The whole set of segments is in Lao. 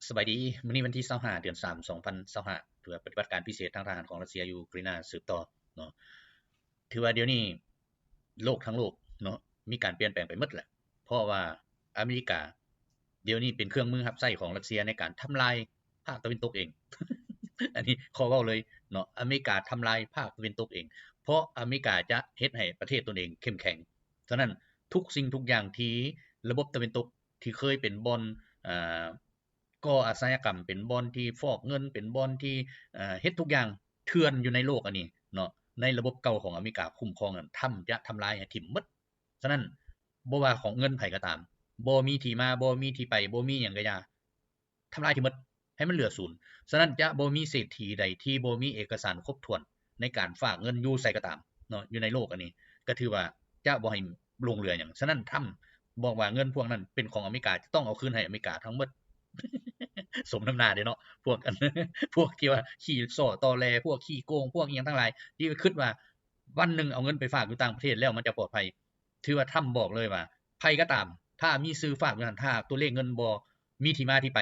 ສະບາຍດີ, ມື້ນີ້ວັນທີຊາວຫ້າ ເດືອນສາມ ສອງພັນຊາວຫ້າ ຖືວ່າປະຕິບັດການພິເສດທາງທະຫານຂອງຣັດເຊຍຢູ່ຢູເຄຣນນາສືບຕໍ່ເນາະ. ຖືວ່າດຽວນີ້ໂລກທັງໂລກເນາະ ມີການປ່ຽນແປງໄປໝົດແຫຼະ ເພາະວ່າອາເມລິກາດຽວນີ້ເປັນເຄື່ອງມືຮັບໃຊ້ຂອງຣັດເຊຍໃນການທຳລາຍພາກຕາເວັນຕົກເອງ. ອັນນີ້ຂໍເວົ້າເລີຍເນາະ, ອາເມລິກາທຳລາຍພາກຕາເວັນຕົກເອງ ເພາະອາເມລິກາຈະເຮັດໃຫ້ປະເທດຕົນເອງເຂັ້ມແຂງ. ສະນັ້ນທຸກສິ່ງທຸກຢ່າງທີ່ລະບົບຕາເວັນຕົກ ທີ່ເຄີຍເປັນບ່ອນ ອ່າ ກໍ່ອາຊະຍາກຳ, ເປັນບ່ອນທີ່ຟອກເງິນ, ເປັນບ່ອນທີ່ ເຮັດທຸກຢ່າງເຖື່ອນຢູ່ໃນໂລກອັນນີ້ເນາະ, ໃນລະບົບເກົ່າຂອງອາເມລິກາຄຸ້ມຄອງນັ້ນ ທຳຈະທຳລາຍໃຫ້ຖິ້ມໝົດ. ສະນັ້ນບໍ່ວ່າຂອງເງິນໃຜກໍຕາມ, ບໍ່ມີທີ່ມາ, ບໍ່ມີທີ່ໄປ, ບໍ່ມີຫຍັງກໍຢ່າ, ທຳລາຍຖິ້ມໝົດ ໃຫ້ມັນເຫຼືອສູນ. ສະນັ້ນຈະບໍ່ມີເສດຖີໃດທີ່ບໍ່ມີເອກະສານຄົບຖ້ວນໃນການຝາກເງິນຢູ່ໃສກໍຕາມເນາະ ຢູ່ໃນໂລກອັນນີ້ ກໍຖືວ່າຈະບໍ່ໃຫ້ຫຼົງເຫຼືອຫຍັງ. ສະນັ້ນທຳບອກວ່າເງິນພວກນັ້ນເປັນຂອງອາເມລິກາ ຈະຕ້ອງເອົາຄືນໃຫ້ອາເມລິກາທັງໝົດ. ສົມນ້ຳໜ້າເດ້ເນາະ ພວກອັນ ພວກທີ່ວ່າຂີ້ສໍ້ຕໍແຫຼ ພວກຂີ້ໂກງ ພວກອີ່ຫຍັງທັງຫຼາຍ ທີ່ຄິດວ່າວັນໜຶ່ງເອົາເງິນໄປຝາກຢູ່ຕ່າງປະເທດແລ້ວມັນຈະປອດໄພ. ຖືວ່າທຳບອກເລີຍວ່າ ໃຜກໍຕາມ ຖ້າມີຊື່ຝາກຢູ່ຫັ້ນ ຖ້າຕົວເລກເງິນບໍ່ມີທີ່ມາທີ່ໄປ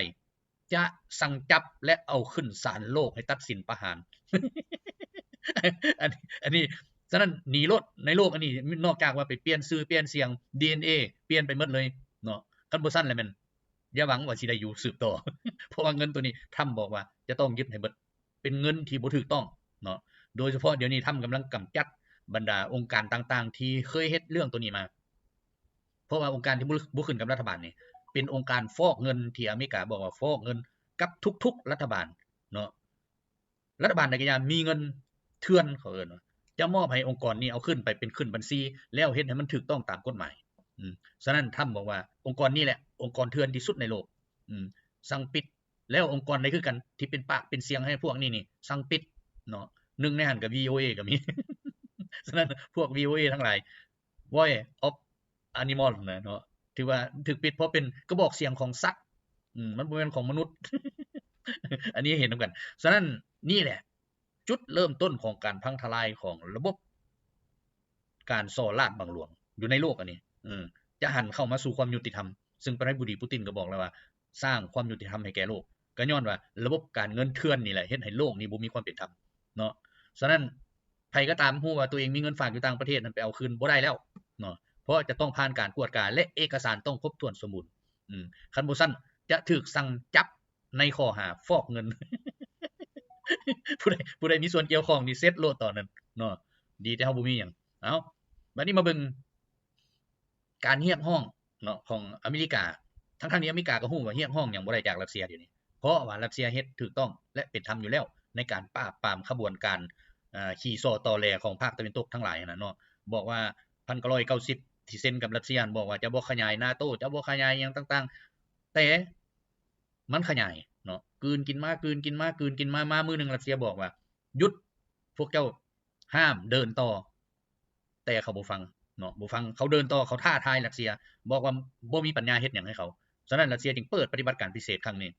ຈະສັ່ງຈັບ ແລະ ເອົາຂຶ້ນສານໂລກໃຫ້ຕັດສິນປະຫານ. ອັນ ອັນນີ້ ສະນັ້ນໜີໂລດ ໃນໂລກອັນນີ້ ນອກຈາກວ່າໄປປ່ຽນຊື່ປ່ຽນສຽງ ດີເອັນເອ ປ່ຽນໄປໝົດເລີຍເນາະ. ຄັນບໍ່ຊັ້ນແລ້ວແມ່ນ ຢ່າຫວັງວ່າຊິໄດ້ຢູ່ສືບຕໍ່ ເພາະວ່າເງິນໂຕນີ້ ທຳບອກວ່າຈະຕ້ອງຍຶດໃຫ້ໝົດ. ເປັນເງິນທີ່ບໍ່ຖືກຕ້ອງເນາະ. ໂດຍສະເພາະດຽວນີ້ທຳກຳລັງກຳຈັດບັນດາອົງການຕ່າງໆທີ່ເຄີຍເຮັດເລື່ອງໂຕນີ້ມາ. ເພາະວ່າອົງການທີ່ບໍ່ ບໍ່ຂຶ້ນກັບລັດຖະບານນີ້ ເປັນອົງການຟອກເງິນທີ່ອາເມລິກາບອກວ່າຟອກເງິນກັບທຸກໆລັດຖະບານເນາະ. ລັດຖະບານໃດກໍຢ່າມີເງິນເຖື່ອນ ເຂົາເອີ້ນວ່າ ຈະມອບໃຫ້ອົງກອນນີ້ເອົາຂຶ້ນໄປເປັນຂຶ້ນບັນຊີ ແລ້ວເຮັດໃຫ້ມັນຖືກຕ້ອງຕາມກົດໝາຍ. ອືມ ສະນັ້ນທຳບອກວ່າອົງກອນນີ້ແຫຼະ ອົງກອນເຖື່ອນທີ່ສຸດໃນໂລກ. ອືມ ສັ່ງປິດ ແລ້ວອົງກອນໃດຄືກັນທີ່ເປັນປາກເປັນສຽງໃຫ້ພວກນີ້ນີ້ ສັ່ງປິດເນາະ. ໜຶ່ງໃນຫັ້ນກໍ ວີໂອເອ ກໍມີ. ສະນັ້ນພວກ ວີໂອເອ ທັງຫຼາຍ Voice of Animal ນະເນາະ ຖືວ່າຖືກປິດ ເພາະເປັນກະບອກສຽງຂອງສັດ. ອືມ ມັນບໍ່ແມ່ນຂອງມະນຸດ. ອັນນີ້ເຫັນນຳກັນ. ສະນັ້ນນີ້ແຫຼະ ຈຸດເລີ່ມຕົ້ນຂອງການພັງທະລາຍຂອງລະບົບການສໍ້ລາດບັງຫຼວງຢູ່ໃນໂລກອັນນີ້ ເອີ ຈະຫັນເຂົ້າມາສູ່ຄວາມຍຸຕິທຳ, ຊຶ່ງປະທານາທິບໍດີປູຕິນກໍບອກແລ້ວວ່າ ສ້າງຄວາມຍຸຕິທຳໃຫ້ແກ່ໂລກ ກໍຍ້ອນວ່າລະບົບການເງິນເຖື່ອນນີ້ແຫຼະ ເຮັດໃຫ້ໂລກນີ້ບໍ່ມີຄວາມເປັນທຳເນາະ. ສະນັ້ນ ໃຜກໍຕາມຮູ້ວ່າຕົວເອງມີເງິນຝາກຢູ່ຕ່າງປະເທດນັ້ນ ໄປເອົາຄືນບໍ່ໄດ້ແລ້ວເນາະ ເພາະຈະຕ້ອງຜ່ານການກວດກາ ແລະ ເອກະສານຕ້ອງຄົບຖ້ວນສົມບູນ. ອືມ ຄັນບໍ່ຊັ້ນຈະຖືກສັ່ງຈັບ ໃນຂໍ້ຫາຟອກເງິນ. ຜູ້ໃດ ຜູ້ໃດມີສ່ວນກ່ຽວຂ້ອງນີ້ເສັດໂລດຕອນນັ້ນເນາະ. ດີແຕ່ເຮົາບໍ່ມີຫຍັງ. ເອົ້າ ບັດນີ້ມາເບິ່ງການຮຽກຮ້ອງເນາະ ຂອງອາເມລິກາ. ທັງໆທີ່ອາເມລິກາກໍຮູ້ວ່າຮຽກຮ້ອງຫຍັງບໍ່ໄດ້ຈາກຣັດເຊຍດຽວນີ້ ເພາະວ່າຣັດເຊຍເຮັດຖືກຕ້ອງ ແລະ ເປັນທຳຢູ່ແລ້ວ ໃນການປາບປາມຂະບວນການ ອາ ຂີ້ສໍ້ຕໍແຫຼຂອງພາກຕາເວັນຕົກທັງຫຼາຍຫັ້ນນະເນາະ. ບອກວ່າ ພັນເກົ້າຮ້ອຍເກົ້າສິບ ທີ່ເຊັນກັບຣັດເຊຍ ບອກວ່າຈະບໍ່ຂະຫຍາຍນາໂຕ ຈະບໍ່ຂະຫຍາຍຫຍັງຕ່າງໆ ແຕ່ ມັນຂະຫຍາຍເນາະ ກືນກິນມາ ກືນກິນມາ ກືນກິນມາ ມາມື້ໜຶ່ງຣັດເຊຍບອກວ່າ ຢຸດ ພວກເຈົ້າຫ້າມເດີນຕໍ່ ແຕ່ເຂົາບໍ່ຟັງເນາະ ບໍ່ຟັງ ເຂົາເດີນຕໍ່ ເຂົາທ້າທາຍຣັດເຊຍ ບອກວ່າບໍ່ມີປັນຍາເຮັດຫຍັງໃຫ້ເຂົາ. ສະນັ້ນຣັດເຊຍຈຶ່ງເປີດປະຕິບັດການພິເສດຄັ້ງນີ້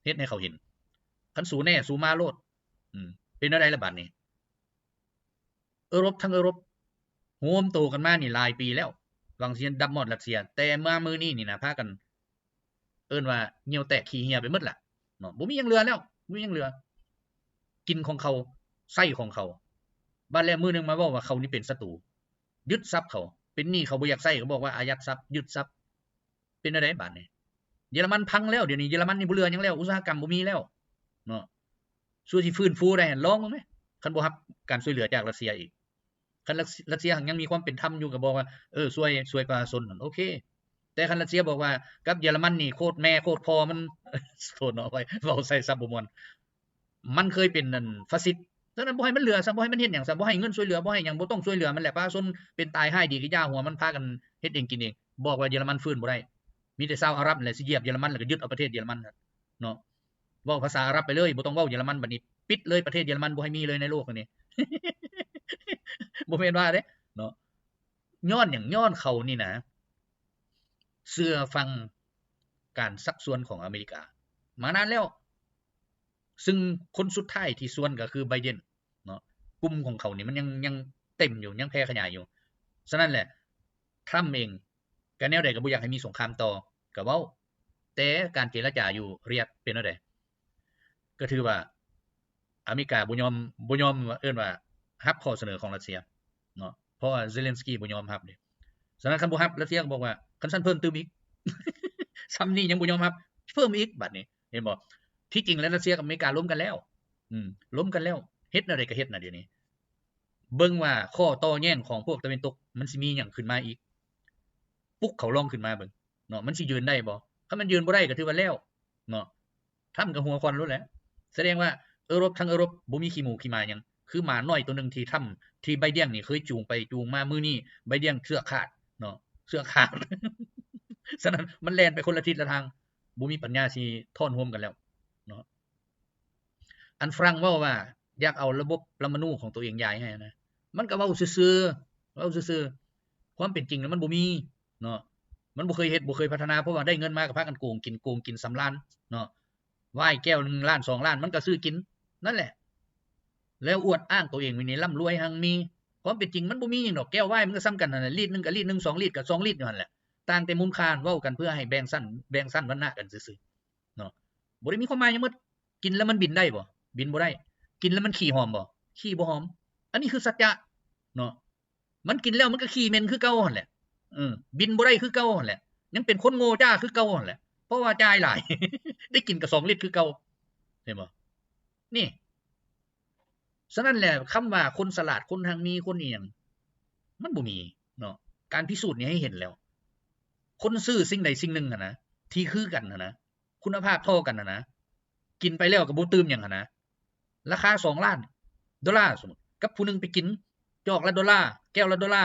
ເຮັດໃຫ້ເຂົາເຫັນ ຄັນສູ້ແນ່ສູ້ມາໂລດ. ອືມ ເປັນແນວໃດລະບາດນີ້? ເອີຣົບທັງເອີຣົບ ໂຮມໂຕກັນມານີ້ຫຼາຍປີແລ້ວ ຫວັງຊິດັບມອດຣັດເຊຍ ແຕ່ມາມື້ນີ້ນີ້ນະ ພາກັນເອີ້ນວ່າຫ່ຽວແຕກຂີ້ເຫື່ອໄປໝົດລະເນາະ ບໍ່ມີຫຍັງເຫຼືອແລ້ວ ບໍ່ມີຫຍັງເຫຼືອ ກິນຂອງເຂົາ ໃຊ້ຂອງເຂົາ. ບາດແລ້ວມື້ໜຶ່ງມາເວົ້າວ່າເຂົານີ້ເປັນສັດຕູ ຍຶດຊັບເຂົາ ເປັນໜີ້ເຂົາບໍ່ຢາກໃຊ້ ກໍບອກວ່າອາຍັດຊັບ ຍຶດຊັບ. ເປັນແນວໃດບາດນີ້? ເຢຍລະມັນພັງແລ້ວ ດຽວນີ້ເຢຍລະມັນນີ້ບໍ່ເຫຼືອຫຍັງແລ້ວ ອຸດສາຫະກຳບໍ່ມີແລ້ວເນາະ. ສ່ວນຊິຟື້ນຟູໄດ້ຫັ້ນ ລອງເບິ່ງແມ ຄັນບໍ່ຮັບການຊ່ວຍເຫຼືອຈາກຣັດເຊຍອີກ. ຄັນຣັດ ຣັດເຊຍຍັງມີຄວາມເປັນທຳຢູ່ ກໍບອກວ່າ ເອີ ຊ່ວຍ ຊ່ວຍປະຊາຊົນຫັ້ນ ໂອເຄ. ແຕ່ຄັນຣັດເຊຍບອກວ່າກັບເຢຍລະມັນນີ້ໂຄດແມ່ໂຄດພໍ່ມັນ ໂທດເນາະ ເວົ້າໃສ່ສັບບໍ່ມ່ວນ ມັນເຄີຍເປັນອັນຟາຊິດ ສະນັ້ນບໍ່ໃຫ້ມັນເຫຼືອຊະ ບໍ່ໃຫ້ມັນເຮັດຫຍັງຊະ ບໍ່ໃຫ້ເງິນຊ່ວຍເຫຼືອ ບໍ່ໃຫ້ຫຍັງ ບໍ່ຕ້ອງຊ່ວຍເຫຼືອມັນແຫຼະ. ປະຊາຊົນເປັນຕາຍຮ້າຍດີກະຢ່າຫົວມັນ ພາກັນເຮັດເອງກິນເອງ. ບອກວ່າເຢຍລະມັນຟື້ນບໍ່ໄດ້ ມີແຕ່ຊາວອາຣັບແຫຼະຊິຢຽບເຢຍລະມັນ ແລ້ວກໍຍຶດເອົາປະເທດເຢຍລະມັນເນາະ. ເວົ້າພາສາອາຣັບໄປເລີຍ ບໍ່ຕ້ອງເວົ້າເຢຍລະມັນ ບັດນີ້ປິດເລີຍປະເທດເຢຍລະມັນ ບໍ່ໃຫ້ມີເລີຍໃນໂລກອັນນີ້. ບໍ່ແມ່ນວ່າເດ້ເນາະ. ຍ້ອນຫຍັງ? ຍ້ອນເຂົານີ້ນະ ເຊື່ອຟັງການຊັກຊວນຂອງອາເມລິກາມານານແລ້ວ ຊຶ່ງຄົນສຸດທ້າຍທີ່ຊວນກໍຄືໄບເດັນເນາະ. ກຸ່ມຂອງເຂົານີ້ມັນຍັງ ຍັງເຕັມຢູ່ ຍັງແຜ່ຂະຫຍາຍຢູ່. ສະນັ້ນແຫຼະ ທຣຳເອງກໍແນວໃດກໍບໍ່ຢາກໃຫ້ມີສົງຄາມຕໍ່ ກໍເວົ້າ ແຕ່ການເຈລະຈາຢູ່ Riyadh ເປັນແນວໃດ? ກໍຖືວ່າອາເມລິກາບໍ່ຍອມ ບໍ່ຍອມ ເອີ້ນວ່າຮັບຂໍ້ສະເໜີຂອງຣັດເຊຍເນາະ ເພາະວ່າເຊເລັນສະກີບໍ່ຍອມຮັບເດ້. ສະນັ້ນຄັນບໍ່ຮັບ ຣັດເຊຍກໍບອກວ່າ ຄັນຊັ້ນເພີ່ມຕື່ມອີກ ຊ່ຳນີ້ຍັງບໍ່ຍອມຮັບ ເພີ່ມອີກ ບາດນີ້ ເຫັນບໍ່? ທີ່ຈິງແລ້ວຣັດເຊຍກັບອາເມລິກາລົມກັນແລ້ວ ອືມ ລົມກັນແລ້ວ ເຮັດແນວໃດກໍເຮັດນະ ດຽວນີ້ ເບິ່ງວ່າຂໍ້ຕໍ່ແຍ້ງຂອງພວກຕາເວັນຕົກ ມັນຊິມີຫຍັງຂຶ້ນມາອີກ ປຸກເຂົາລອງຂຶ້ນມາເບິ່ງເນາະ ມັນຊິຢືນໄດ້ບໍ່? ຄັນມັນຢືນບໍ່ໄດ້ກໍຖືວ່າແລ້ວເນາະ ທຳກໍຫົວຄວັນໂລດແຫຼະ. ສະແດງວ່າເອີຣົບ ທັງເອີຣົບບໍ່ມີຂີ້ໝູຂີ້ໝາຫຍັງ ຄືໝານ້ອຍໂຕໜຶ່ງທີ່ທຳ ທີ່ໄບດຽງນີ້ເຄີຍຈູງໄປຈູງມາ ມື້ນີ້ໄບດຽງເຊືອກຂາດເນາະ ເຊືອກຂາດ. ສະນັ້ນມັນແລ່ນໄປຄົນລະທິດລະທາງ ບໍ່ມີປັນຍາຊິທ້ອນໂຮມກັນແລ້ວເນາະ. ອັນຝຣັ່ງເວົ້າວ່າຢາກເອົາລະບົບປະມະນູຂອງຕົວເອງຍ້າຍໃຫ້ນະ ມັນກໍເວົ້າຊື່ໆ ເວົ້າຊື່ໆ ຄວາມເປັນຈິງແລ້ວມັນບໍ່ມີເນາະ ມັນບໍ່ເຄີຍເຮັດ ບໍ່ເຄີຍພັດທະນາ ເພາະວ່າໄດ້ເງິນມາກໍພາກັນໂກງກິນ ໂກງກິນສຳລານເນາະ ວາຍແກ້ວໜຶ່ງລ້ານສອງລ້ານ ມັນກໍຊື້ກິນນັ້ນແຫຼະ ແລ້ວອວດອ້າງຕົວເອງວ່ານີ້ລ່ຳລວຍຮັ່ງມີ. ຄວາມເປັນຈິງມັນບໍ່ມີຫຍັງດອກ ແກ້ວວາຍມັນກໍສ່ຳກັນຫັ້ນແຫຼະ ລີດໜຶ່ງກໍລີດໜຶ່ງ ສອງລີດກໍສອງລີດຢູ່ຫັ້ນແຫຼະ ຕ່າງແຕ່ມູນຄ່າ ເວົ້າກັນເພື່ອໃຫ້ແບ່ງຊັ້ນ ແບ່ງຊັ້ນວັນນະກັນຊື່ໆ. ເນາະ ບໍ່ໄດ້ມີຄວາມໝາຍຫຍັງໝົດ. ກິນແລ້ວມັນບິນໄດ້ບໍ່? ບິນບໍ່ໄດ້. ກິນແລ້ວມັນຂີ້ຫອມບໍ່? ຂີ້ບໍ່ຫອມ. ອັນນີ້ຄືສັດຈະເນາະ. ມັນກິນແລ້ວມັນກໍຂີ້ເໝັນຄືເກົ່າຫັ້ນແຫຼະ. ເອີ ບິນບໍ່ໄດ້ຄືເກົ່າຫັ້ນແຫຼະ. ຍັງເປັນຄົນໂງ່ຈ້າຄືເກົ່າຫັ້ນແຫຼະ ເພາະວ່າຈ່າຍຫຼາຍ ໄດ້ກິນກໍສອງລິດຄືເກົ່າ. ເຫັນບໍ່? ນີ້ ສະນັ້ນແຫຼະ ຄຳວ່າຄົນສະຫຼາດ ຄົນຮັ່ງມີ ຄົນອີ່ຫຍັງ ມັນບໍ່ມີເນາະ. ການພິສູດນີ້ໃຫ້ເຫັນແລ້ວ ຄົນຊື້ສິ່ງໃດສິ່ງໜຶ່ງຫັ້ນນະ ທີ່ຄືກັນຫັ້ນນະ ຄຸນນະພາບທໍ່ກັນຫັ້ນນະ ກິນໄປແລ້ວກໍບໍ່ຕື່ມຫຍັງຫັ້ນນະ ລາຄາສອງລ້ານໂດລາ ສົມມຸດ ກັບຜູ້ໜຶ່ງໄປກິນຈອກລະໂດລາ ແກ້ວລະໂດລາ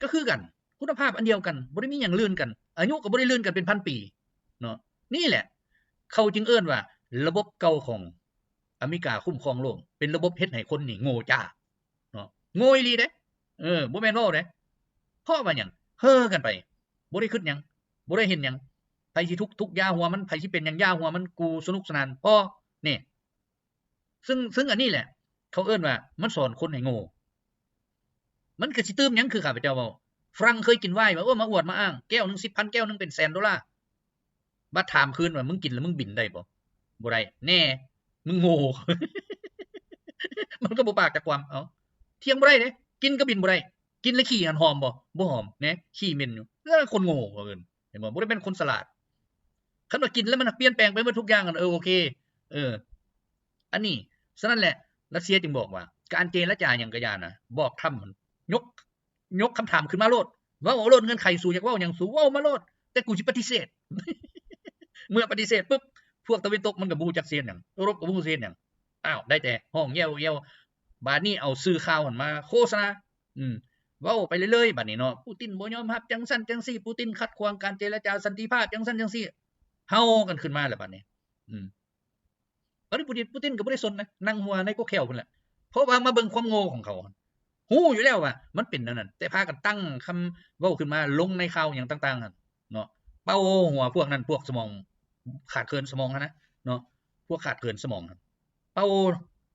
ກໍຄືກັນ ຄຸນນະພາບອັນດຽວກັນ ບໍ່ໄດ້ມີຫຍັງລື່ນກັນ ອາຍຸກໍບໍ່ໄດ້ລື່ນກັນເປັນພັນປີເນາະ. ນີ້ແຫຼະ ເຂົາຈຶ່ງເອີ້ນວ່າລະບົບເກົ່າຂອງອາເມລິກາຄຸ້ມຄອງໂລກ ເປັນລະບົບເຮັດໃຫ້ຄົນນີ້ໂງ່ຈ້າເນາະ ໂງ່ອີ່ຫຼີເດ້. ເອີ ບໍ່ແມ່ນເວົ້າເດ້ ເພາະວ່າຫຍັງ? ເຮີກັນໄປ ບໍ່ໄດ້ຄິດຫຍັງ ບໍ່ໄດ້ເຮັດຫຍັງ ໃຜຊິທຸກ ທຸກຢ່າຫົວມັນ ໃຜຊິເປັນຫຍັງຢ່າຫົວມັນ ກູສະໜຸກສະໜານພໍ ນີ້ ຊຶ່ງ ຊຶ່ງອັນນີ້ແຫຼະ ເຂົາເອີ້ນວ່າມັນສອນຄົນໃຫ້ໂງ່ ມັນກໍຊິຕື່ມຫຍັງ ຄືຂ້າພະເຈົ້າເວົ້າ ຝຣັ່ງເຄີຍກິນວາຍວ່າ ໂອ້ ມາອວດມາອ້າງ ແກ້ວໜຶ່ງສິບພັນ ແກ້ວໜຶ່ງເປັນແສນໂດລາ ບັດຖາມຄືນວ່າ ມຶງກິນແລ້ວມຶງບິນໄດ້ບໍ່? ບໍ່ໄດ້ ແນ່ ມຶງໂງ່ ມັນກໍບໍ່ປາກຈັກຄວາມ ເອົ້າ ຖຽງບໍ່ໄດ້ເດ້ ກິນກໍບິນບໍ່ໄດ້ ກິນແລ້ວຂີ້ຫັ້ນຫອມບໍ່? ບໍ່ຫອມ ແນ່ ຂີ້ເໝັນຢູ່ ເອີ ຄົນໂງ່ ເຂົາເອີ້ນ ເຫັນບໍ່? ບໍ່ໄດ້ເປັນຄົນສະຫຼາດ. ຄັນວ່າກິນແລ້ວມັນປ່ຽນແປງໄປໝົດທຸກຢ່າງ ເອີ ໂອເຄ ເອີ ອັນນີ້ ສະນັ້ນແຫຼະ ຣັດເຊຍຈຶ່ງບອກວ່າ ການເຈລະຈາຫຍັງກໍຢ່ານະ ບອກທຳ ຍົກ ຍົກຄຳຖາມຂຶ້ນມາໂລດ ເວົ້າເອົາໂລດ ເງື່ອນໄຂ ສູຢາກເວົ້າຫຍັງ ສູເວົ້າມາໂລດ ແຕ່ກູຊິປະຕິເສດ. ເມື່ອປະຕິເສດປຶບ ພວກຕາເວັນຕົກມັນກໍບໍ່ຮູ້ຈັກຊິເຮັດຫຍັງ ເອີຣົບກໍບໍ່ຮູ້ຊິເຮັດຫຍັງ ອ້າວ ໄດ້ແຕ່ຮ້ອງແຢວໆ. ບາດນີ້ເອົາສື່ຂ່າວຫັ້ນມາໂຄສະນາ ອືມ ເວົ້າໄປເລື້ອຍໆ ບາດນີ້ເນາະ ປູຕິນບໍ່ຍອມຮັບ ຈັ່ງຊັ້ນຈັ່ງຊີ້ ປູຕິນຂັດຂວາງການເຈລະຈາສັນຕິພາບ ຈັ່ງຊັ້ນຈັ່ງຊີ້ ເຮົາກັນຂຶ້ນມາແລ້ວບາດນີ້ ອືມ ປະຕິ ປູຕິນ ປູຕິນກໍບໍ່ໄດ້ສົນນະ ນັ່ງຫົວໃນກົກແຂ້ວພຸ້ນແຫຼະ ເພາະວ່າມາເບິ່ງຄວາມໂງ່ຂອງເຂົາ ຮູ້ຢູ່ແລ້ວວ່າມັນເປັນແນວນັ້ນ ແຕ່ພາກັນຕັ້ງຄຳເວົ້າຂຶ້ນມາລົງໃນຂ່າວຫຍັງຕ່າງໆຫັ້ນເນາະ ເປົ່າຫົວພວກນັ້ນ ພວກສະໝອງຂາດເຂີນສະໝອງຫັ້ນນະເນາະ ພວກຂາດເຂີນສະໝອງຫັ້ນ ເປົ່າ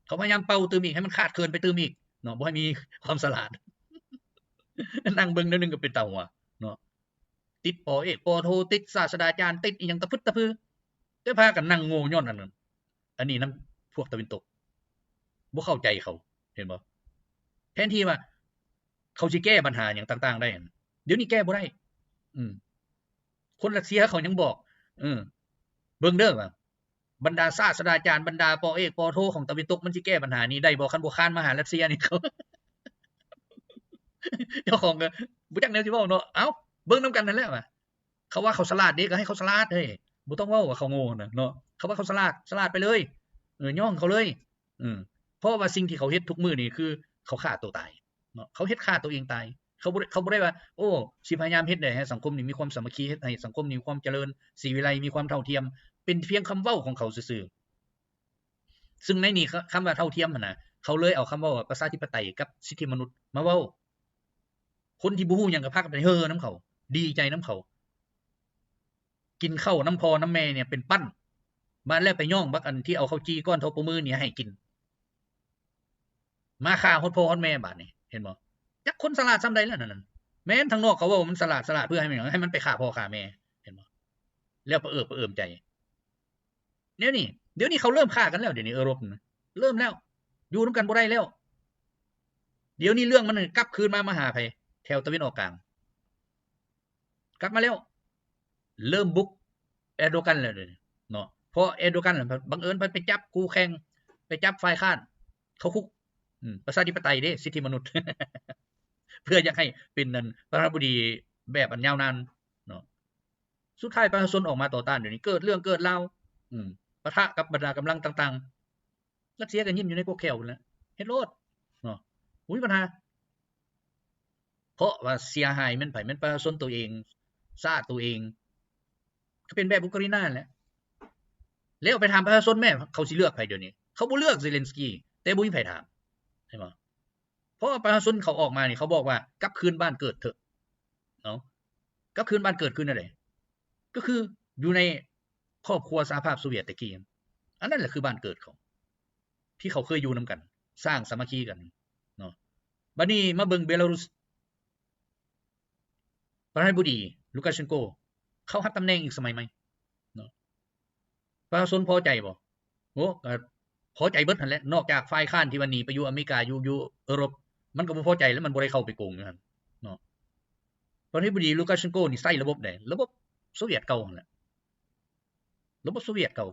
ເຂົາພະຍາຍາມເປົ່າຕື່ມອີກ ໃຫ້ມັນຂາດເຂີນໄປຕື່ມອີກເນາະ ບໍ່ໃຫ້ມີຄວາມສະຫຼາດ ນັ່ງເບິ່ງແນວໜຶ່ງກໍເປັນຕາຫົວເນາະ ຕິດ ປໍເອກ ປໍໂທ ຕິດສາດສະດາຈານ ຕິດອີ່ຫຍັງຕະພຶດຕະພື ແຕ່ພາກັນນັ່ງໂງ່ຍ້ອນອັນນັ້ນ ອັນນີ້ນຳພວກຕາເວັນຕົກ ບໍ່ເຂົ້າໃຈເຂົາ ເຫັນບໍ່? ແທນທີ່ວ່າເຂົາຊິແກ້ບັນຫາຫຍັງຕ່າງໆໄດ້ ດຽວນີ້ແກ້ບໍ່ໄດ້ ອືມ ຄົນຣັດເຊຍເຂົາຍັງບອກ ເອີ ເບິ່ງເດີວ່າ ບັນດາສາດສະດາຈານ ບັນດາປໍເອກ ປໍໂທຂອງຕາເວັນຕົກ ມັນຊິແກ້ບັນຫານີ້ໄດ້ບໍ່? ຄັນບໍ່ຄານມາຫາຣັດເຊຍນີ້ ເຂົາ ເຈົ້າຂອງກໍບໍ່ຈັກແນວຊິເວົ້າເນາະ ເອົ້າ ເບິ່ງນຳກັນນັ້ນແຫຼະວ່າ ເຂົາວ່າເຂົາສະຫຼາດເດ້ ກໍໃຫ້ເຂົາສະຫຼາດເຮີ້ຍ ບໍ່ຕ້ອງເວົ້າວ່າເຂົາໂງ່ຫັ້ນນະເນາະ ເຂົາວ່າເຂົາສະຫຼາດ ສະຫຼາດໄປເລີຍ ເອີ ຍ້ອງເຂົາເລີຍ ເອີ ເພາະວ່າສິ່ງທີ່ເຂົາເຮັດທຸກມື້ນີ້ ຄືເຂົາຂ້າໂຕຕາຍເນາະ ເຂົາເຮັດຂ້າໂຕເອງຕາຍ ເຂົາບໍ່ໄດ້ ເຂົາບໍ່ໄດ້ວ່າ ໂອ້ ຊິພະຍາຍາມເຮັດໃດໃຫ້ສັງຄົມນີ້ມີຄວາມສາມັກຄີ ເຮັດໃຫ້ສັງຄົມນີ້ມີຄວາມຈະເລີນ ສີວິໄລ ມີຄວາມເທົ່າທຽມ ເປັນພຽງຄຳເວົ້າຂອງເຂົາຊື່ໆ. ຊຶ່ງໃນນີ້ ຄ- ຄຳວ່າເທົ່າທຽມຫັ້ນນະ ເຂົາເລີຍເອົາຄຳເວົ້າວ່າປະຊາທິປະໄຕກັບສິດທິມະນຸດມາເວົ້າ. ຄົນທີ່ບໍ່ຮູ້ຫຍັງກໍພາກັນໄປເຮີນຳເຂົາ ດີໃຈນຳເຂົາ ກິນເຂົ້ານຳພໍ່ນຳແມ່ນີ້ເປັນປັ້ນ ບາດແລ້ວໄປຍ້ອງບັກອັນທີ່ເອົາເຂົ້າຈີ່ກ້ອນເທົ່າໂປ້ມືນີ້ໃຫ້ກິນ ມາຂ້າຮອດພໍ່ຮອດແມ່ບາດນີ້ ເຫັນບໍ່? ຈັກຄົນສະຫຼາດສ່ຳໃດລະນັ້ນ ແມ່ນທາງນອກເຂົາເວົ້າວ່າມັນສະຫຼາດ ສະຫຼາດເພື່ອໃຫ້ມັນຫຍັງ? ໃຫ້ມັນໄປຂ້າພໍ່ຂ້າແມ່ ເຫັນບໍ່? ແລ້ວປະເອີບປະເອີມໃຈ. ແນວນີ້ ດຽວນີ້ເຂົາເລີ່ມຂ້າກັນແລ້ວ ດຽວນີ້ເອີຣົບນະ ເລີ່ມແລ້ວ ຢູ່ນຳກັນບໍ່ໄດ້ແລ້ວ. ດຽວນີ້ເລື່ອງມັນກັບຄືນມາ ມາຫາໃຜ? ແຖວຕາເວັນອອກກາງ ກັບມາແລ້ວ ເລີ່ມບຸກເອໂດກັນແລ້ວເນາະ. ເພາະເອໂດກັນບັງເອີນໄປຈັບຄູ່ແຂ່ງ ໄປຈັບຝ່າຍຄ້ານເຂົ້າຄຸກ. ອືມ ປະຊາທິປະໄຕເດ້ ສິດທິມະນຸດ ເພື່ອຢາກໃຫ້ເປັນອັນປະທານາທິບໍດີແບບອັນຍາວນານເນາະ. ສຸດທ້າຍປະຊາຊົນອອກມາຕໍ່ຕ້ານ ດຽວນີ້ເກີດເລື່ອງເກີດລາວ ອືມ ປະທະກັບບັນດາກຳລັງຕ່າງໆ. ຣັດເຊຍກໍຍິ້ມຢູ່ໃນກວກແຂ້ວພຸ້ນແຫຼະ ເຮັດໂລດເນາະ ບໍ່ມີບັນຫາ. ເພາະວ່າເສຍຫາຍແມ່ນໃຜ? ແມ່ນປະຊາຊົນໂຕເອງ ຊາດໂຕເອງ ກໍເປັນແບບອຸກາຣີນາແຫຼະ. ແລ້ວໄປຖາມປະຊາຊົນແມ້ ເຂົາຊິເລືອກໃຜດຽວນີ້? ເຂົາບໍ່ເລືອກເຊເລັນສກີ ແຕ່ບໍ່ມີໃຜຖາມ ເຫັນບໍ່? ເພາະວ່າປະຊາຊົນເຂົາອອກມານີ້ ເຂົາບອກວ່າກັບຄືນບ້ານເກີດເຖາະເນາະ. ກັບຄືນບ້ານເກີດຄືແນວໃດ? ກໍຄືຢູ່ໃນຄອບຄົວສະຫະພາບໂຊວຽດແຕ່ກີ້ ອັນນັ້ນແຫຼະຄືບ້ານເກີດເຂົາ ທີ່ເຂົາເຄີຍຢູ່ນຳກັນ ສ້າງສາມັກຄີກັນເນາະ. ບັດນີ້ມາເບິ່ງເບລາຣຸດ ປະທານາທິບໍດີ ລູກາເຊັນໂກ ເຂົ້າຮັບຕຳແໜ່ງອີກສະໄໝໃໝ່ເນາະ. ປະຊາຊົນພໍໃຈບໍ່? ໂອ້ ກໍພໍໃຈເບິດຫັ້ນແຫຼະ ນອກຈາກຝ່າຍຄ້ານທີ່ວ່າໜີໄປຢູ່ອາເມລິກາ ຢູ່ ຢູ່ເອີຣົບ ມັນກໍບໍ່ພໍໃຈແລ້ວ ມັນບໍ່ໄດ້ເຂົ້າໄປໂກງຢູ່ຫັ້ນເນາະ. ປະທານາທິບໍດີ ລູກາເຊັນໂກ ນີ້ໃຊ້ລະບົບໃດ? ລະບົບໂຊວຽດເກົ່າຫັ້ນແຫຼະ ລະບົບໂຊວຽດເກົ່າ.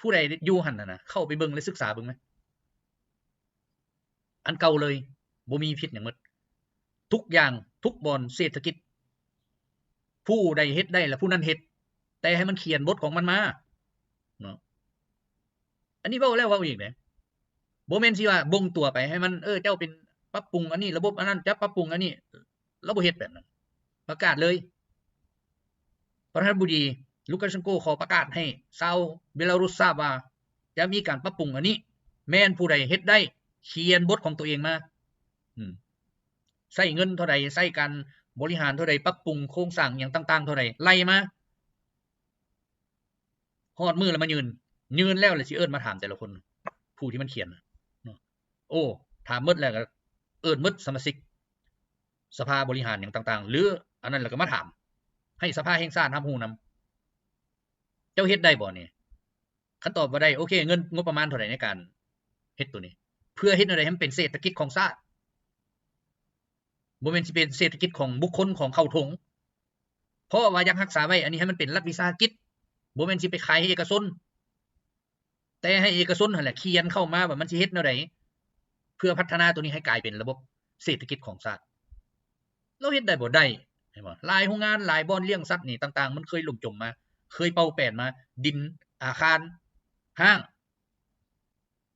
ຜູ້ໃດຢູ່ຫັ້ນນະ ເຂົ້າໄປເບິ່ງ ແລະ ສຶກສາເບິ່ງແມະ ອັນເກົ່າເລີຍ ບໍ່ມີຜິດຫຍັງໝົດ. ທຸກຢ່າງ ທຸກບ່ອນເສດຖະກິດ ຜູ້ໃດເຮັດໄດ້ລະຜູ້ນັ້ນເຮັດ ແຕ່ໃຫ້ມັນຂຽນບົດຂອງມັນມາເນາະ. ອັນນີ້ເວົ້າແລ້ວເວົ້າອີກເດ້ ບໍ່ແມ່ນຊິວ່າບົ່ງຕົວໄປໃຫ້ມັນ ເອີ ເຈົ້າເປັນປັບປຸງອັນນີ້ ລະບົບອັນນັ້ນ ຈະປັບປຸງອັນນີ້ ລາວບໍ່ເຮັດແບບນັ້ນ ປະກາດເລີຍ. ປະທານາທິບໍດີ ລູກາເຊັນໂກ ຂໍປະກາດໃຫ້ຊາວເບລາຣຸດຊາບວ່າ ຈະມີການປັບປຸງອັນນີ້ ແມ່ນຜູ້ໃດເຮັດໄດ້ ຂຽນບົດຂອງຕົວເອງມາ ອືມ ໃຊ້ເງິນເທົ່າໃດ ໃຊ້ການບໍລິຫານເທົ່າໃດ ປັບປຸງໂຄງສ້າງຫຍັງຕ່າງໆເທົ່າໃດ ໄລ່ມາ ຮອດມື້ລະມາຍື່ນ ຍື່ນແລ້ວລະຊິເອີ້ນມາຖາມແຕ່ລະຄົນ ຜູ້ທີ່ມັນຂຽນນະເນາະ. ໂອ້ ຖາມໝົດແລ້ວກໍເອີ້ນໝົດສະມາຊິກສະພາບໍລິຫານຫຍັງຕ່າງໆ ຫຼື ອັນນັ້ນແລ້ວກໍມາຖາມ ໃຫ້ສະພາແຫ່ງຊາດຮັບຮູ້ນຳ ເຈົ້າເຮັດໄດ້ບໍ່ນີ້? ຄັນຕອບວ່າໄດ້ ໂອເຄ ເງິນງົບປະມານເທົ່າໃດໃນການເຮັດໂຕນີ້ ເພື່ອເຮັດແນວໃດໃຫ້ມັນເປັນເສດຖະກິດຂອງຊາດ? ບໍ່ແມ່ນຊິເປັນເສດຖະກິດຂອງບຸກຄົນ ຂອງເຂົ້າຖົງ ເພາະວ່າຢາກຮັກສາໄວ້ ອັນນີ້ໃຫ້ມັນເປັນລັດວິສາຫະກິດ ບໍ່ແມ່ນຊິໄປຂາຍໃຫ້ເອກະຊົນ ແຕ່ໃຫ້ເອກະຊົນຫັ້ນແຫຼະຂຽນເຂົ້າມາວ່າມັນຊິເຮັດແນວໃດ ເພື່ອພັດທະນາໂຕນີ້ໃຫ້ກາຍເປັນລະບົບເສດຖະກິດຂອງຊາດ. ລາວເຮັດໄດ້ບໍ່? ໄດ້ ເຫັນບໍ່? ຫຼາຍໂຮງງານ ຫຼາຍບ່ອນລ້ຽງສັດນີ້ຕ່າງໆ ມັນເຄີຍລົ້ມຈົມມາ ເຄີຍເປົ່າແປນມາ ດິນ ອາຄານ ຮ້າງ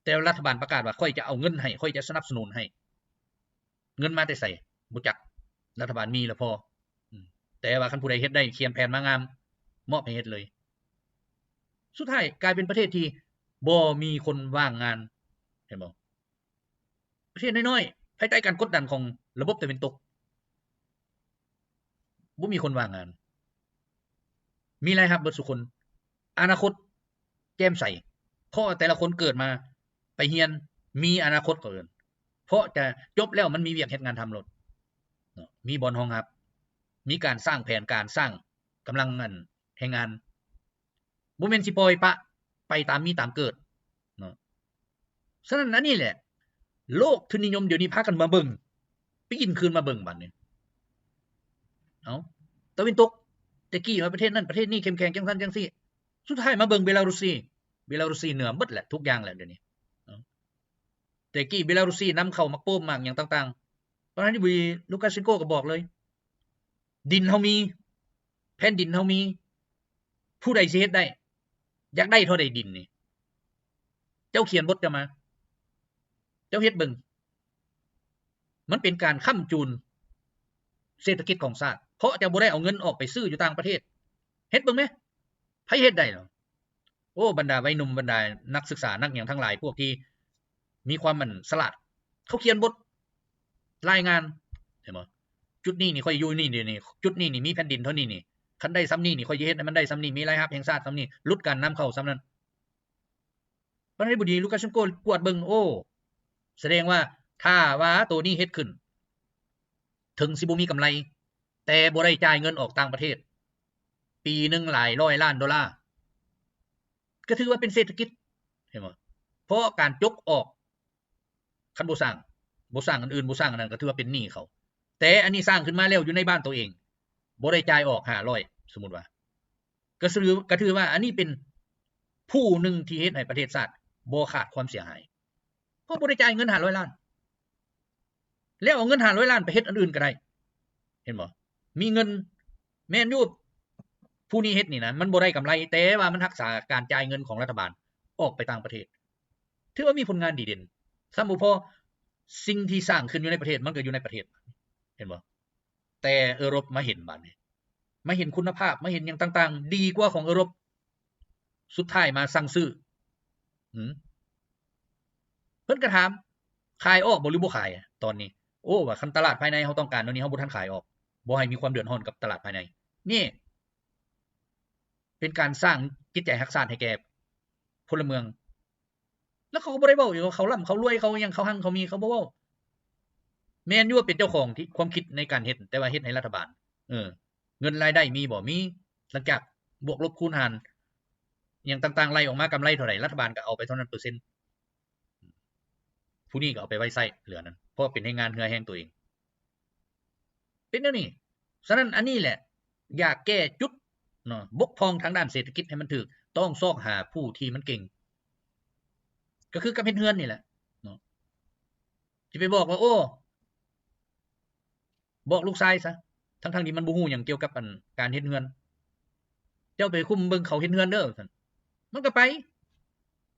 ແຕ່ລັດຖະບານປະກາດວ່າ ຂ້ອຍຈະເອົາເງິນໃຫ້ ຂ້ອຍຈະສະໜັບສະໜູນໃຫ້. ເງິນມາແຕ່ໃສ? ບໍ່ຈັກ. ລັດຖະບານມີແລ້ວພໍ. ອືມ ແຕ່ວ່າຄັນຜູ້ໃດເຮັດໄດ້ ຂຽນແຜນມາງາມ ມອບໃຫ້ເຮັດເລີຍ. ສຸດທ້າຍກາຍເປັນປະເທດທີ່ບໍ່ມີຄົນວ່າງງານ. ເຫັນບໍ່? ປະເທດນ້ອຍໆ ພາຍໃຕ້ການກົດດັນຂອງລະບົບຕາເວັນຕົກ ບໍ່ມີຄົນວ່າງງານ. ມີລາຍຮັບເບິດສູ່ຄົນ. ອະນາຄົດແຈ່ມໃສ ເພາະວ່າແຕ່ລະຄົນເກີດມາໄປຮຽນ ມີອະນາຄົດ ເຂົາເອີ້ນ ເພາະຈະຈົບແລ້ວມັນມີວຽກເຮັດງານທຳໂລດເນາະ ມີບ່ອນຮອງຮັບ ມີການສ້າງແຜນການ ສ້າງກຳລັງ ອັນ ແຮງງານ ບໍ່ແມ່ນຊິປ່ອຍປະໄປຕາມມີຕາມເກີດເນາະ. ສະນັ້ນ ອັນນີ້ແຫຼະ ໂລກທຶນນິຍົມດຽວນີ້ພາກັນມາເບິ່ງ ປີນຄືນມາເບິ່ງບາດນີ້. ເອົ້າ ຕາເວັນຕົກ ແຕ່ກີ້ວ່າປະເທດນັ້ນປະເທດນີ້ເຂັ້ມແຂງ ຈັ່ງຊັ້ນຈັ່ງຊີ້ ສຸດທ້າຍມາເບິ່ງເບລາຣຸດ ເບລາຣຸດເໜືອໝົດແຫຼະ ທຸກຢ່າງແຫຼະດຽວນີ້. ເອົ້າ ແຕ່ກີ້ເບລາຣຸດນຳເຂົ້າໝາກໂປມໝາກຫຍັງຕ່າງໆ ປະທານາທິບໍດີ ລູກາເຊັນໂກ ກໍບອກເລີຍ ດິນເຮົາມີ ແຜ່ນດິນເຮົາມີ ຜູ້ໃດຊິເຮັດໄດ້? ຢາກໄດ້ເທົ່າໃດດິນນີ້? ເຈົ້າຂຽນບົດເຈົ້າມາ ເຈົ້າເຮັດເບິ່ງ. ມັນເປັນການຄ້ຳຈູນເສດຖະກິດຂອງຊາດ ເພາະເຈົ້າບໍ່ໄດ້ເອົາເງິນອອກໄປຊື້ຢູ່ຕ່າງປະເທດ. ເຮັດເບິ່ງແມ ໃຜເຮັດໄດ້ລະ? ໂອ້ ບັນດາໄວໜຸ່ມ ບັນດານັກສຶກສາ ນັກຫຍັງທັງຫຼາຍ ພວກທີ່ມີຄວາມ ອັນ ສະຫຼາດ ເຂົາຂຽນບົດລາຍງານ ເຫັນບໍ່? ຈຸດນີ້ນີ້ ຂ້ອຍຢູ່ນີ້ນີ້ ຈຸດນີ້ນີ້ມີແຜ່ນດິນເທົ່ານີ້ນີ້ ຄັນໄດ້ສ່ຳນີ້ນີ້ ຂ້ອຍຈະເຮັດໃຫ້ມັນໄດ້ສ່ຳນີ້ ມີລາຍຮັບແຫ່ງຊາດສ່ຳນີ້ ຫຼຸດການນຳເຂົ້າສ່ຳນັ້ນ. ປະທານາທິບໍດີ ລູກາເຊັນໂກ ກວດເບິ່ງ ໂອ້ ສະແດງວ່າ ຖ້າວ່າໂຕນີ້ເຮັດຂຶ້ນ ເຖິງຊິບໍ່ມີກຳໄລ ແຕ່ບໍ່ໄດ້ຈ່າຍເງິນອອກຕ່າງປະເທດ. ປີໜຶ່ງຫຼາຍຮ້ອຍລ້ານໂດລາ ກໍຖືວ່າເປັນເສດຖະກິດ ເຫັນບໍ່? ເພາະການຈົກອອກ ຄັນບໍ່ສ້າງ ບໍ່ສ້າງອັນອື່ນ ບໍ່ສ້າງອັນນັ້ນ ກໍຖືວ່າເປັນໜີ້ເຂົາ. ແຕ່ອັນນີ້ສ້າງຂຶ້ນມາແລ້ວຢູ່ໃນບ້ານໂຕເອງ ບໍ່ໄດ້ຈ່າຍອອກຫ້າຮ້ອຍ ສົມມຸດວ່າ ກໍຖື ກໍຖືວ່າອັນນີ້ເປັນຜູ້ໜຶ່ງທີ່ເຮັດໃຫ້ປະເທດຊາດບໍ່ຂາດຄວາມເສຍຫາຍ ເພາະບໍ່ໄດ້ຈ່າຍເງິນຫ້າຮ້ອຍລ້ານ ແລ້ວເອົາເງິນຫ້າຮ້ອຍລ້ານໄປເຮັດອັນອື່ນກໍໄດ້ ເຫັນບໍ່? ມີເງິນ ແມ່ນຢູ່ ຜູ້ນີ້ເຮັດນີ້ນະ ມັນບໍ່ໄດ້ກຳໄລ ແຕ່ວ່າມັນຮັກສາການຈ່າຍເງິນຂອງລັດຖະບານອອກໄປຕ່າງປະເທດ ຖືວ່າມີຜົນງານດີເດັ່ນ. ຊ້ຳບໍ່ພໍ ສິ່ງທີ່ສ້າງຂຶ້ນຢູ່ໃນປະເທດ ມັນກໍຢູ່ໃນປະເທດ ເຫັນບໍ່? ແຕ່ເອີຣົບມາເຫັນບາດນີ້ ມາເຫັນຄຸນນະພາບ ມາເຫັນຫຍັງຕ່າງໆ ດີກວ່າຂອງເອີຣົບ ສຸດທ້າຍມາສັ່ງຊື້ ຫື ເພິ່ນກໍຖາມ ຂາຍອອກບໍ່ ຫຼືບໍ່ຂາຍ? ຕອນນີ້ ໂອ້ ວ່າຄັນຕະຫຼາດພາຍໃນເຮົາຕ້ອງການແນວນີ້ ເຮົາບໍ່ທັນຂາຍອອກ ບໍ່ໃຫ້ມີຄວາມເດືອດຮ້ອນກັບຕະຫຼາດພາຍໃນ. ນີ້ເປັນການສ້າງຈິດໃຈຮັກຊາດໃຫ້ແກ່ພົນລະເມືອງ ແລ້ວເຂົາກໍບໍ່ໄດ້ເວົ້າອີກວ່າເຂົາລ່ຳເຂົາລວຍ ເຂົາຫຍັງ ເຂົາຮັ່ງເຂົາມີ ເຂົາບໍ່ເວົ້າ. ແມ່ນຢູ່ວ່າເປັນເຈົ້າຂອງທີ່ ຄວາມຄິດໃນການເຮັດ ແຕ່ວ່າເຮັດໃຫ້ລັດຖະບານ ເອີ ເງິນລາຍໄດ້ມີບໍ່? ມີ. ຫຼັງຈາກບວກລົບຄູນຫານຫຍັງຕ່າງໆ ໄລ່ອອກມາ ກຳໄລເທົ່າໃດ ລັດຖະບານກໍເອົາໄປເທົ່ານັ້ນເປີເຊັນ ຜູ້ນີ້ກໍເອົາໄປໄວ້ໃຊ້ເຫຼືອນັ້ນ ເພາະເປັນແຮງງານເຫື່ອແຮງຕົວເອງ ເປັນແນວນີ້. ສະນັ້ນ ອັນນີ້ແຫຼະ ຢາກແກ້ຈຸດເນາະ ບົກຜ່ອງທາງດ້ານເສດຖະກິດໃຫ້ມັນຖືກ ຕ້ອງຊອກຫາຜູ້ທີ່ມັນເກັ່ງ ກໍຄືກັບເຮັດເຮືອນນີ້ແຫຼະເນາະ. ຊິໄປບອກວ່າ ໂອ້ ບອກລູກຊາຍຊະ ທັງໆທີ່ມັນບໍ່ຮູ້ຫຍັງກ່ຽວກັບ ອັນ ການເຮັດເຮືອນ ເຈົ້າໄປຄຸມເບິ່ງເຂົາເຮັດເຮືອນເດີ ວ່າຊັ້ນ ມັນກໍໄປ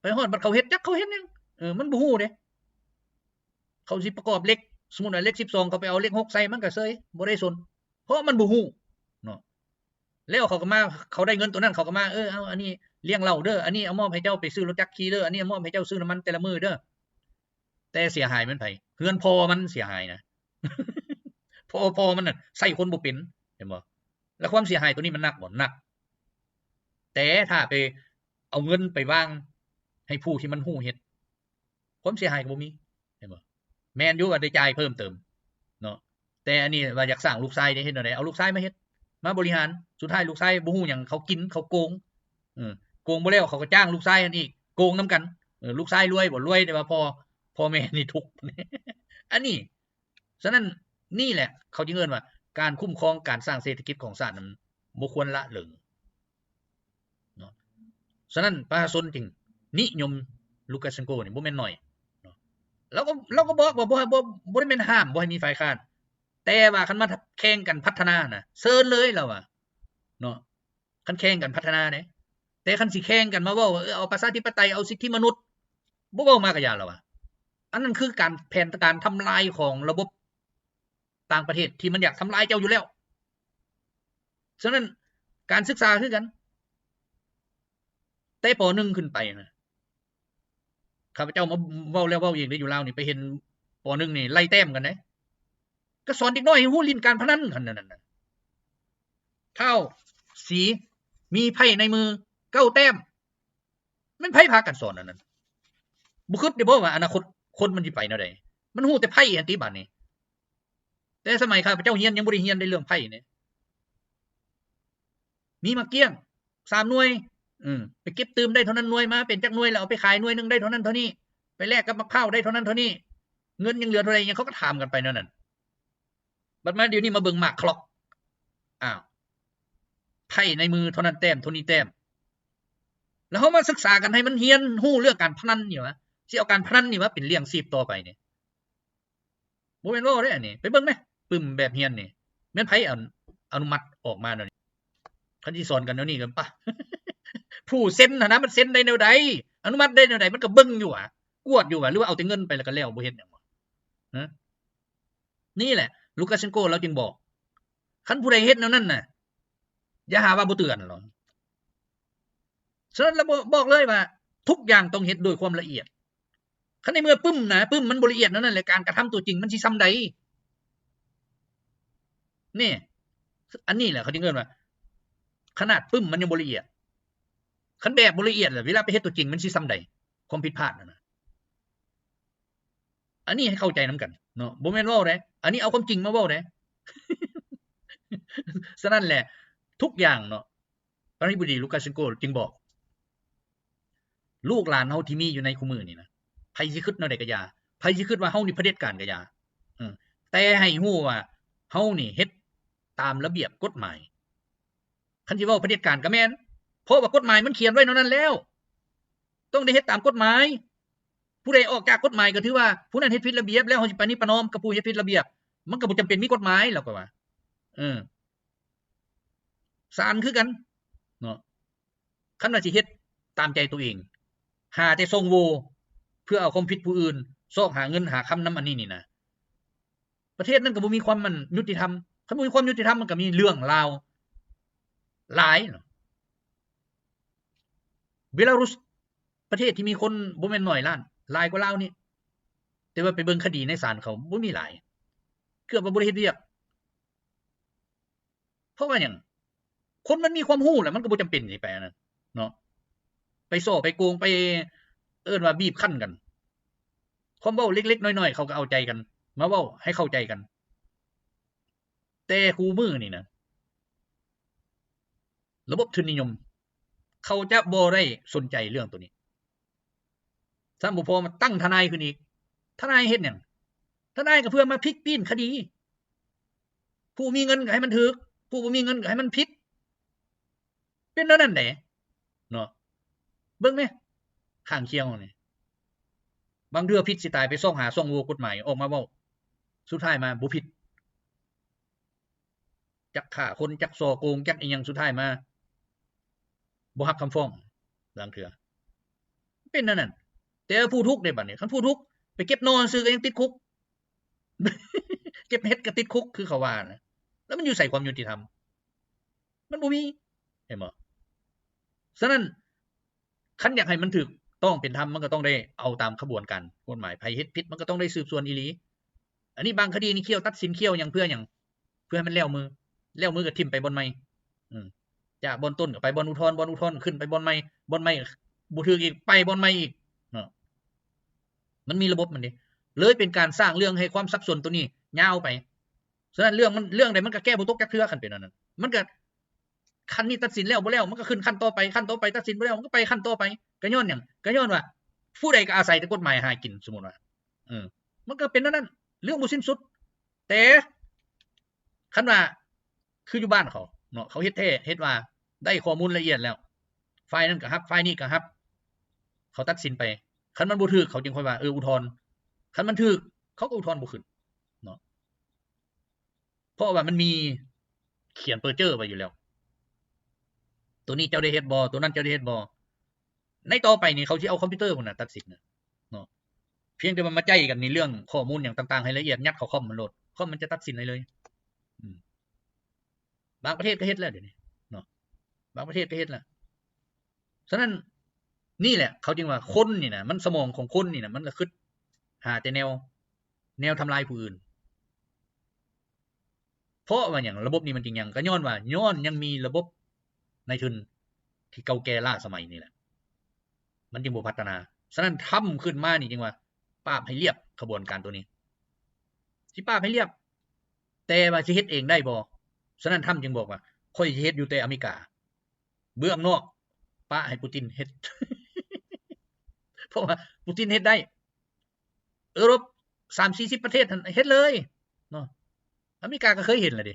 ໄປຮອດບັດເຂົາເຮັດ ຈັກເຂົາເຮັດຫຍັງ ເອີ ມັນບໍ່ຮູ້ເດ້. ເຂົາຊິປະກອບເຫຼັກ ສົມມຸດວ່າເຫຼັກສິບສອງ ເຂົາໄປເອົາເຫຼັກຫົກໃສ່ ມັນກໍເຊີຍ ບໍ່ໄດ້ສົນ ເພາະມັນບໍ່ຮູ້ເນາະ. ແລ້ວເຂົາກໍມາ ເຂົາໄດ້ເງິນໂຕນັ້ນ ເຂົາກໍມາ ເອີ ເອົາອັນນີ້ລ້ຽງເຫຼົ້າເດີ ອັນນີ້ເອົາມອບໃຫ້ເຈົ້າໄປຊື້ລົດຈັກຂີ່ເດີ ອັນນີ້ເອົາມອບໃຫ້ເຈົ້າຊື້ນ້ຳມັນແຕ່ລະມື້ເດີ. ແຕ່ເສຍຫາຍແມ່ນໃຜ? ເຮືອນພໍ່ມັນເສຍຫາຍນະ ພໍ່ ພໍ່ມັນນະໃຊ້ຄົນບໍ່ເປັນ ເຫັນບໍ່? ແລ້ວຄວາມເສຍຫາຍໂຕນີ້ມັນໜັກບໍ່? ໜັກ. ແຕ່ຖ້າໄປເອົາເງິນໄປວາງໃຫ້ຜູ້ທີ່ມັນຮູ້ເຮັດ ຄວາມເສຍຫາຍກໍບໍ່ມີ ເຫັນບໍ່? ແມ່ນຢູ່ວ່າໄດ້ຈ່າຍເພີ່ມເຕີມເນາະ ແຕ່ອັນນີ້ວ່າຢາກສ້າງລູກຊາຍເດ້ ເຮັດແນວໃດ? ເອົາລູກຊາຍມາເຮັດ ມາບໍລິຫານ ສຸດທ້າຍລູກຊາຍບໍ່ຮູ້ຫຍັງ ເຂົາກິນ ເຂົາໂກງ ເອີ ໂກງບໍ່ແລ້ວ ເຂົາກໍຈ້າງລູກຊາຍຫັ້ນອີກ ໂກງນຳກັນ. ເອີ ລູກຊາຍລວຍບໍ່? ລວຍ ແຕ່ວ່າພໍ່ ພໍ່ແມ່ນີ້ທຸກ ອັນນີ້. ສະນັ້ນ ນີ້ແຫຼະ ເຂົາຈຶ່ງເອີ້ນວ່າ ການຄຸ້ມຄອງການສ້າງເສດຖະກິດຂອງຊາດນັ້ນ ບໍ່ຄວນລະເລີງເນາະ. ສະນັ້ນ ປະຊາຊົນຈຶ່ງນິຍົມລູກາເຊັນໂກນີ້ບໍ່ແມ່ນໜ້ອຍເນາະ. ລາວກໍ ລາວກໍບອກວ່າ ບໍ່ ບໍ່ ບໍ່ໄດ້ແມ່ນຫ້າມບໍ່ໃຫ້ມີຝ່າຍຄ້ານ ແຕ່ວ່າຄັນມາແຂ່ງກັນພັດທະນານະ ເຊີນເລີຍ ລາວວ່າເນາະ. ຄັນແຂ່ງກັນພັດທະນາເດ້ ແຕ່ຄັນຊິແຂ່ງກັນມາເວົ້າວ່າ ເອີ ເອົາປະຊາທິປະໄຕ ເອົາສິດທິມະນຸດ ບໍ່ເວົ້າມາກະຢ່າລະວ່າ. ອັນນັ້ນຄືການ ແຜນການທຳລາຍຂອງລະບົບຕ່າງປະເທດທີ່ມັນຢາກທຳລາຍເຈົ້າຢູ່ແລ້ວ. ສະນັ້ນ ການສຶກສາຄືກັນ ແຕ່ ປໍໜຶ່ງ ຂຶ້ນໄປນະ ຂ້າພະເຈົ້າມາເວົ້າແລ້ວເວົ້າອີກເດ້ ຢູ່ລາວນີ້ ໄປເຫັນ ປໍໜຶ່ງ ນີ້ໄລ່ແຕ້ມກັນເດ້ ກໍສອນເດັກນ້ອຍໃຫ້ຮູ້ຫຼິ້ນການພະນັນຫັ້ນນະ. ທ້າວສີມີໄພ້ໃນມືເກົ້າແຕ້ມ ແມ່ນໃຜພາກັນສອນອັນນັ້ນ? ບໍ່ຄິດໄດ້ບໍ່ວ່າອະນາຄົດຄົນມັນຊິໄປແນວໃດ? ມັນຮູ້ແຕ່ໄພ້ຫັ້ນຕິບາດນີ້. ແຕ່ສະໄໝຂ້າພະເຈົ້າຮຽນຍັງບໍ່ໄດ້ຮຽນໃນເລື່ອງໄພ້ນີ້. ມີໝາກກ້ຽງສາມໜ່ວຍ ເອີ ໄປເກັບຕື່ມໄດ້ເທົ່ານັ້ນໜ່ວຍ ມາເປັນຈັກໜ່ວຍ ແລ້ວເອົາໄປຂາຍໜ່ວຍໜຶ່ງໄດ້ເທົ່ານັ້ນເທົ່ານີ້ ໄປແລກກັບໝາກພ້າວໄດ້ເທົ່ານັ້ນເທົ່ານີ້ ເງິນຍັງເຫຼືອເທົ່າໃດຫຍັງ ເຂົາກໍຖາມກັນໄປແນວນັ້ນ. ບັດມາດຽວນີ້ມາເບິ່ງໝາກຄລັອກ ອ້າວ ໄພ້ໃນມືເທົ່ານັ້ນແຕ້ມ ເທົ່ານີ້ແຕ້ມ ແລ້ວເຮົາມາສຶກສາກັນໃຫ້ມັນຮຽນຮູ້ເລື່ອງການພະນັນນີ້ຫວາ ຊິເອົາການພະນັນນີ້ມາເປັນລ້ຽງຊີບຕໍ່ໄປນີ້. ບໍ່ແມ່ນເວົ້າເດ້ອັນນີ້ ໄປເບິ່ງແມ ປຶ້ມແບບຮຽນນີ້ ແມ່ນໃຜອະ ອະນຸມັດອອກມາແນວນີ້? ຄັນຊິສອນກັນແນວນີ້ກໍປະ ຜູ້ເຊັນຫັ້ນນະ ມັນເຊັນໄດ້ແນວໃດ ອະນຸມັດໄດ້ແນວໃດ ມັນກໍເບິ່ງຢູ່ຫວາ ກວດຢູ່ຫວາ ຫຼືວ່າເອົາແຕ່ເງິນໄປແລ້ວກໍແລ້ວ ບໍ່ເຮັດຫຍັງຫວາ? ຮະ ນີ້ແຫຼະ ລູກາເຊັນໂກລາວຈຶ່ງບອກ ຄັນຜູ້ໃດເຮັດແນວນັ້ນນະ ຢ່າຫາວ່າບໍ່ເຕືອນລະ. ສະນັ້ນລະບອກເລີຍວ່າ ທຸກຢ່າງຕ້ອງເຮັດດ້ວຍຄວາມລະອຽດ. ຄັນໃນເມື່ອປຶ້ມນະ ປຶ້ມມັນບໍ່ລະອຽດແນວນັ້ນແຫຼະ ການກະທຳຕົວຈິງມັນຊິຊ່ຳໃດ? ນີ້ ອັນນີ້ແຫຼະເຂົາຈຶ່ງເອີ້ນວ່າ ຂະໜາດປຶ້ມມັນຍັງບໍ່ລະອຽດ ຄັນແບບບໍ່ລະອຽດລະ ເວລາໄປເຮັດຕົວຈິງມັນຊິຊ່ຳໃດ? ຄວາມຜິດພາດຫັ້ນນະ. ອັນນີ້ໃຫ້ເຂົ້າໃຈນຳກັນເນາະ ບໍ່ແມ່ນເວົ້າເດ້ ອັນນີ້ເອົາຄວາມຈິງມາເວົ້າເດ້. ສະນັ້ນແຫຼະ ທຸກຢ່າງເນາະ ປະທານາທິບໍດີລູກາເຊັນໂກຈຶ່ງບອກ ລູກຫຼານເຮົາທີ່ມີຢູ່ໃນຄູ່ມື້ນີ້ນະ ໃຜຊິຄິດແນວໃດກໍຢ່າ ໃຜຊິຄິດວ່າເຮົານີ້ຜະເດັດການກໍຢ່າ ເອີ ແຕ່ໃຫ້ຮູ້ວ່າເຮົານີ້ເຮັດຕາມລະບຽບກົດໝາຍ. ຄັນຊິເວົ້າຜະເດັດການກໍແມ່ນ ເພາະວ່າກົດໝາຍມັນຂຽນໄວ້ແນວນັ້ນແລ້ວ ຕ້ອງໄດ້ເຮັດຕາມກົດໝາຍ. ຜູ້ໃດອອກຈາກກົດໝາຍກໍຖືວ່າຜູ້ນັ້ນເຮັດຜິດລະບຽບ ແລ້ວເຮົາຊິປະນີປະນອມກັບຜູ້ເຮັດຜິດລະບຽບ ມັນກໍບໍ່ຈຳເປັນມີກົດໝາຍ ລາວກໍວ່າ ເອີ ສານຄືກັນເນາະ. ຄັນວ່າຊິເຮັດຕາມໃຈຕົວເອງ ຫາແຕ່ຊ່ອງໂຫວ່ເພື່ອເອົາຄວາມຜິດຜູ້ອື່ນ ຊອກຫາເງິນຫາຄຳນຳອັນນີ້ນີ້ນະ ປະເທດນັ້ນກໍບໍ່ມີຄວາມ ອັນ ຍຸຕິທຳ. ຄັນບໍ່ມີຄວາມຍຸຕິທຳ ມັນກໍມີເລື່ອງລາວຫຼາຍເນາະ. ເບລາຣຸດ ປະເທດທີ່ມີຄົນບໍ່ແມ່ນໜ້ອຍລ້ານ ຫຼາຍກວ່າລາວນີ້ ແຕ່ວ່າໄປເບິ່ງຄະດີໃນສານ ເຂົາບໍ່ມີຫຼາຍ ເກືອບວ່າບໍ່ໄດ້ເຮັດວຽກ. ເພາະວ່າຫຍັງ? ຄົນມັນມີຄວາມຮູ້ແລ້ວ ມັນກໍບໍ່ຈຳເປັນຊິໄປອັນນັ້ນເນາະ ໄປສໍ້ໄປໂກງ ໄປ ເອີ້ນວ່າບີບຄັ້ນກັນ. ຄວາມເວົ້າເລັກໆນ້ອຍໆ ເຂົາກໍເອົາໃຈກັນ ມາເວົ້າໃຫ້ເຂົ້າໃຈກັນ. ແຕ່ຄູ່ມື້ນີ້ນະ ລະບົບທຶນນິຍົມ ເຂົາຈະບໍ່ໄດ້ສົນໃຈເລື່ອງໂຕນີ້. ຊ້ຳບໍ່ພໍມາຕັ້ງທະນາຍຂຶ້ນອີກ. ທະນາຍເຮັດຫຍັງ? ທະນາຍກໍເພື່ອມາພິກປີ້ນຄະດີ. ຜູ້ມີເງິນກໍໃຫ້ມັນຖືກ ຜູ້ບໍ່ມີເງິນກໍໃຫ້ມັນຜິດ. ເປັນແນວນັ້ນເດ້ເນາະ. ເບິ່ງແມ ຂ້າງຄຽງເຮົານີ້ ບາງເທື່ອຜິດຊິຕາຍ ໄປຊອກຫາຊ່ອງໂຫວ່ກົດໝາຍອອກມາເວົ້າ ສຸດທ້າຍມາບໍ່ຜິດ. ຈັກຂ້າຄົນ ຈັກສໍ້ໂກງ ຈັກອີ່ຫຍັງ ສຸດທ້າຍມາບໍ່ຮັບຄຳຟ້ອງ. ລາງເທື່ອເປັນແນວນັ້ນ. ແຕ່ຜູ້ທຸກເດ້ ບັດນີ້ ຄັນຜູ້ທຸກໄປເກັບໜໍ່ຊື່ກໍຍັງຕິດຄຸກ ເກັບເຫັດກໍຕິດຄຸກ ຄືເຂົາວ່ານະ. ແລ້ວມັນຢູ່ໃສຄວາມຍຸຕິທຳ? ມັນບໍ່ມີ ເຫັນບໍ່? ສະນັ້ນ ຄັນຢາກໃຫ້ມັນຖືກຕ້ອງເປັນທຳ ມັນກໍຕ້ອງໄດ້ເອົາຕາມຂະບວນການກົດໝາຍ. ໃຜເຮັດຜິດ ມັນກໍຕ້ອງໄດ້ສືບສວນອີ່ຫຼີ. ອັນນີ້ບາງຄະດີນີ້ ຂ້ຽວຕັດສິນ ຂ້ຽວຫຍັງ ເພື່ອຫຍັງ? ເພື່ອໃຫ້ມັນແລ້ວມື ແລ້ວມືກໍຖິ້ມໄປບ່ອນໃໝ່. ອືມ ຈາກບ່ອນຕົ້ນກໍໄປບ່ອນອຸທອນ ບ່ອນອຸທອນຂຶ້ນໄປບ່ອນໃໝ່ ບ່ອນໃໝ່ບໍ່ຖືກອີກ ໄປບ່ອນໃໝ່ອີກເນາະ. ມັນມີລະບົບມັນເດ້ ເລີຍເປັນການສ້າງເລື່ອງໃຫ້ຄວາມສັບສົນໂຕນີ້ຍາວໄປ. ສະນັ້ນເລື່ອງມັນ ເລື່ອງໃດມັນກໍແກ້ບໍ່ຕົກຈັກເທື່ອ ຄັນເປັນອັນນັ້ນ. ມັນກໍ ຂັ້ນນີ້ຕັດສິນແລ້ວບໍ່ແລ້ວ ມັນກໍຂຶ້ນຂັ້ນຕໍ່ໄປ ຂັ້ນຕໍ່ໄປຕັດສິນບໍ່ແລ້ວ ມັນກໍໄປຂັ້ນຕໍ່ໄປ. ກໍຍ້ອນຫຍັງ? ກໍຍ້ອນວ່າຜູ້ໃດກໍອາໄສແຕ່ກົດໝາຍຫາກິນ ສົມມຸດວ່າ ເອີ ມັນກໍເປັນແນວນັ້ນ ເລື່ອງບໍ່ສິ້ນສຸດ. ແຕ່ຄັນວ່າຄືຢູ່ບ້ານເຂົາເນາະ ເຂົາເຮັດແທ້ເຮັດວ່າ ໄດ້ຂໍ້ມູນລະອຽດແລ້ວ ຝ່າຍນັ້ນກໍຮັບ ຝ່າຍນີ້ກໍຮັບ ເຂົາຕັດສິນໄປ. ຄັນມັນບໍ່ຖືກ ເຂົາຈຶ່ງຄ່ອຍວ່າ ເອີ ອຸທອນ. ຄັນມັນຖືກ ເຂົາກໍອຸທອນບໍ່ຂຶ້ນເນາະ. ເພາະວ່າມັນມີຂຽນເປີເຈີໄວ້ຢູ່ແລ້ວ ໂຕນີ້ເຈົ້າໄດ້ເຮັດບໍ່ ໂຕນັ້ນເຈົ້າໄດ້ເຮັດບໍ່. ໃນຕໍ່ໄປນີ້ເຂົາຊິເອົາຄອມພິວເຕີພຸ້ນນະຕັດສິນນະເນາະ. ພຽງແຕ່ວ່າມາໃຈກັນໃນເລື່ອງຂໍ້ມູນຫຍັງຕ່າງໆໃຫ້ລະອຽດ ຍັດເຂົ້າຄອມມັນໂລດ ຄອມມັນຈະຕັດສິນໃຫ້ເລີຍ. ອືມ ບາງປະເທດກໍເຮັດແລ້ວດຽວນີ້ເນາະ ບາງປະເທດກໍເຮັດແລ້ວ. ສະນັ້ນ ນີ້ແຫຼະ ເຂົາຈຶ່ງວ່າຄົນນີ້ນະ ມັນ ສະໝອງຂອງຄົນນີ້ນະ ມັນລະຄິດຫາແຕ່ແນວ ແນວທຳລາຍຜູ້ອື່ນ. ເພາະວ່າຫຍັງ ລະບົບນີ້ມັນຈຶ່ງຍັງ ກໍຍ້ອນວ່າ ຍ້ອນຍັງມີລະບົບນາຍທຶນທີ່ເກົ່າແກ່ລ້າສະໄໝນີ້ແຫຼະ ມັນຈຶ່ງບໍ່ພັດທະນາ. ສະນັ້ນ ທຳຂຶ້ນມານີ້ຈຶ່ງວ່າປາບໃຫ້ລຽບຂະບວນການໂຕນີ້ ຊິປາບໃຫ້ລຽບ. ແຕ່ວ່າຊິເຮັດເອງໄດ້ບໍ່? ສະນັ້ນ ທຳຈຶ່ງບອກວ່າ ຂ້ອຍຊິເຮັດຢູ່ແຕ່ອາເມລິກາ ເບື້ອງນອກປະໃຫ້ປູຕິນເຮັດ ເພາະວ່າປູຕິນເຮັດໄດ້. ເອີຣົບ ສາມສີ່ສິບປະເທດຫັ້ນເຮັດເລີຍເນາະ. ອາເມລິກາກໍເຄີຍເຫັນແລ້ວເດ້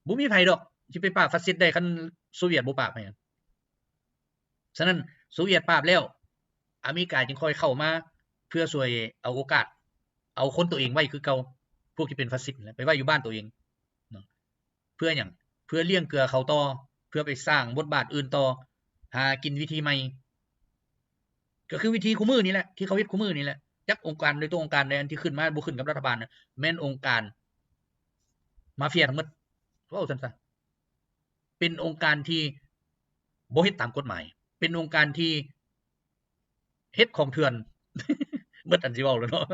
ບໍ່ມີໃຜດອກຊິໄປປາບຟາຊິດໄດ້ ຄັນໂຊວຽດບໍ່ປາບໃຫ້. ສະນັ້ນ ໂຊວຽດປາບແລ້ວ ອາເມລິກາຈຶ່ງຄ່ອຍເຂົ້າມາເພື່ອຊ່ວຍເອົາໂອກາດ ເອົາຄົນໂຕເອງໄວ້ຄືເກົ່າ ພວກທີ່ເປັນຟາຊິດນັ້ນແຫຼະ ໄປໄວ້ຢູ່ບ້ານໂຕເອງເນາະ. ເພື່ອຫຍັງ? ເພື່ອລ້ຽງເກືອເຂົາຕໍ່ ເພື່ອໄປສ້າງບົດບາດອື່ນຕໍ່ ຫາກິນວິທີໃໝ່ ກໍຄືວິທີຄູ່ມື້ນີ້ແຫຼະ ທີ່ເຂົາເຮັດຄູ່ມື້ນີ້ແຫຼະ. ຈັກອົງການໂດຍຕົວອົງການໃດ ອັນທີ່ຂຶ້ນມາບໍ່ຂຶ້ນກັບລັດຖະບານນະ ແມ່ນອົງການມາເຟຍທັງໝົດ ເວົ້າຊັ້ນຊະ. ເປັນອົງການທີ່ບໍ່ເຮັດຕາມກົດໝາຍ ເປັນອົງການທີ່ເຮັດຂອງເຖື່ອນ ເບິດອັນຊິເວົ້າແລ້ວເນາະ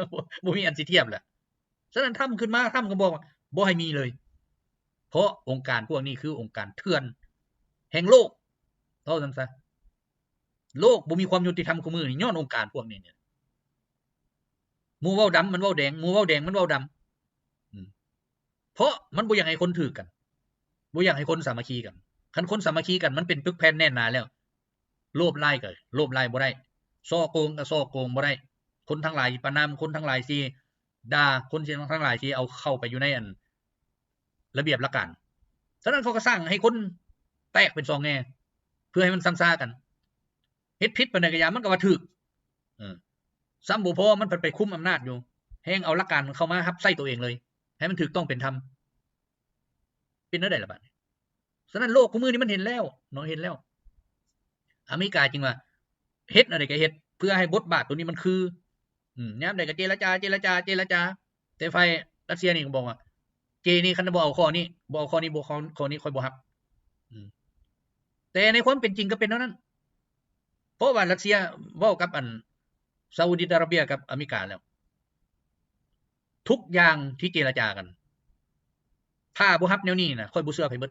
ບໍ່ມີອັນຊິທຽບແລ້ວ. ສະນັ້ນ ທຳຂຶ້ນມາ ທຳກໍບອກວ່າບໍ່ໃຫ້ມີເລີຍ ເພາະອົງການພວກນີ້ຄືອົງການເຖື່ອນແຫ່ງໂລກ ເວົ້າຊັ້ນຊະ. ໂລກບໍ່ມີຄວາມຍຸຕິທຳຄູ່ມື້ນີ້ ຍ້ອນອົງການພວກນີ້ນີ້. ໝູ່ເວົ້າດຳມັນເວົ້າແດງ ໝູ່ເວົ້າແດງມັນເວົ້າດຳ ອືມ ເພາະມັນບໍ່ຢາກໃຫ້ຄົນຖືກກັນ ບໍ່ຢາກໃຫ້ຄົນສາມັກຄີກັນ. ຄັນຄົນສາມັກຄີກັນ ມັນເປັນປຶກແຜ່ນແໜ້ນໜາແລ້ວ ໂລບຫຼາຍກໍໂລບຫຼາຍບໍ່ໄດ້, ສໍ້ໂກງກໍສໍ້ໂກງບໍ່ໄດ້. ຄົນທັງຫຼາຍປະນາມ, ຄົນທັງຫຼາຍຊິດ່າ, ຄົນທັງຫຼາຍຊິເອົາເຂົ້າໄປຢູ່ໃນອັນ ລະບຽບຫຼັກການ. ສະນັ້ນເຂົາກໍສ້າງໃຫ້ຄົນແຕກເປັນສອງແງ່ ເພື່ອໃຫ້ມັນຊັງຊາກັນ. ເຮັດຜິດປານໃດກໍຢ່າ ມັນກໍວ່າຖືກ. ເອີ ຊ້ຳບໍ່ພໍ ມັນພັດໄປຄຸມອຳນາດຢູ່, ແຮ່ງເອົາຫຼັກການເຂົ້າມາຮັບໃຊ້ຕົວເອງເລີຍ ໃຫ້ມັນຖືກຕ້ອງເປັນທຳ. ເປັນແນວໃດລະບາດນີ້? ສະນັ້ນໂລກຄູ່ມື້ນີ້ມັນເຫັນແລ້ວເນາະ, ເຫັນແລ້ວ. ອາເມລິກາຈຶ່ງວ່າເຮັດແນວໃດກໍເຮັດ ເພື່ອໃຫ້ບົດບາດໂຕນີ້ມັນຄື ອືມ ຍາມໃດກໍເຈລະຈາ ເຈລະຈາ ເຈລະຈາ. ແຕ່ຝ່າຍຣັດເຊຍນີ້ກໍບອກວ່າ ເຈນີ້ຄັນບໍ່ເອົາຂໍ້ນີ້ ບໍ່ເອົາຂໍ້ນີ້ ບໍ່ ຂໍ້ ຂໍ້ນີ້ຂ້ອຍບໍ່ຮັບ. ອືມ ແຕ່ໃນຄວາມເປັນຈິງກໍເປັນແນວນັ້ນ ເພາະວ່າຣັດເຊຍເວົ້າກັບອັນ ຊາອຸດີອາຣາເບຍກັບອາເມລິກາແລ້ວ ທຸກຢ່າງທີ່ເຈລະຈາກັນ ຖ້າບໍ່ຮັບແນວນີ້ນະ ຂ້ອຍບໍ່ເຊື່ອໃຜເບິດ.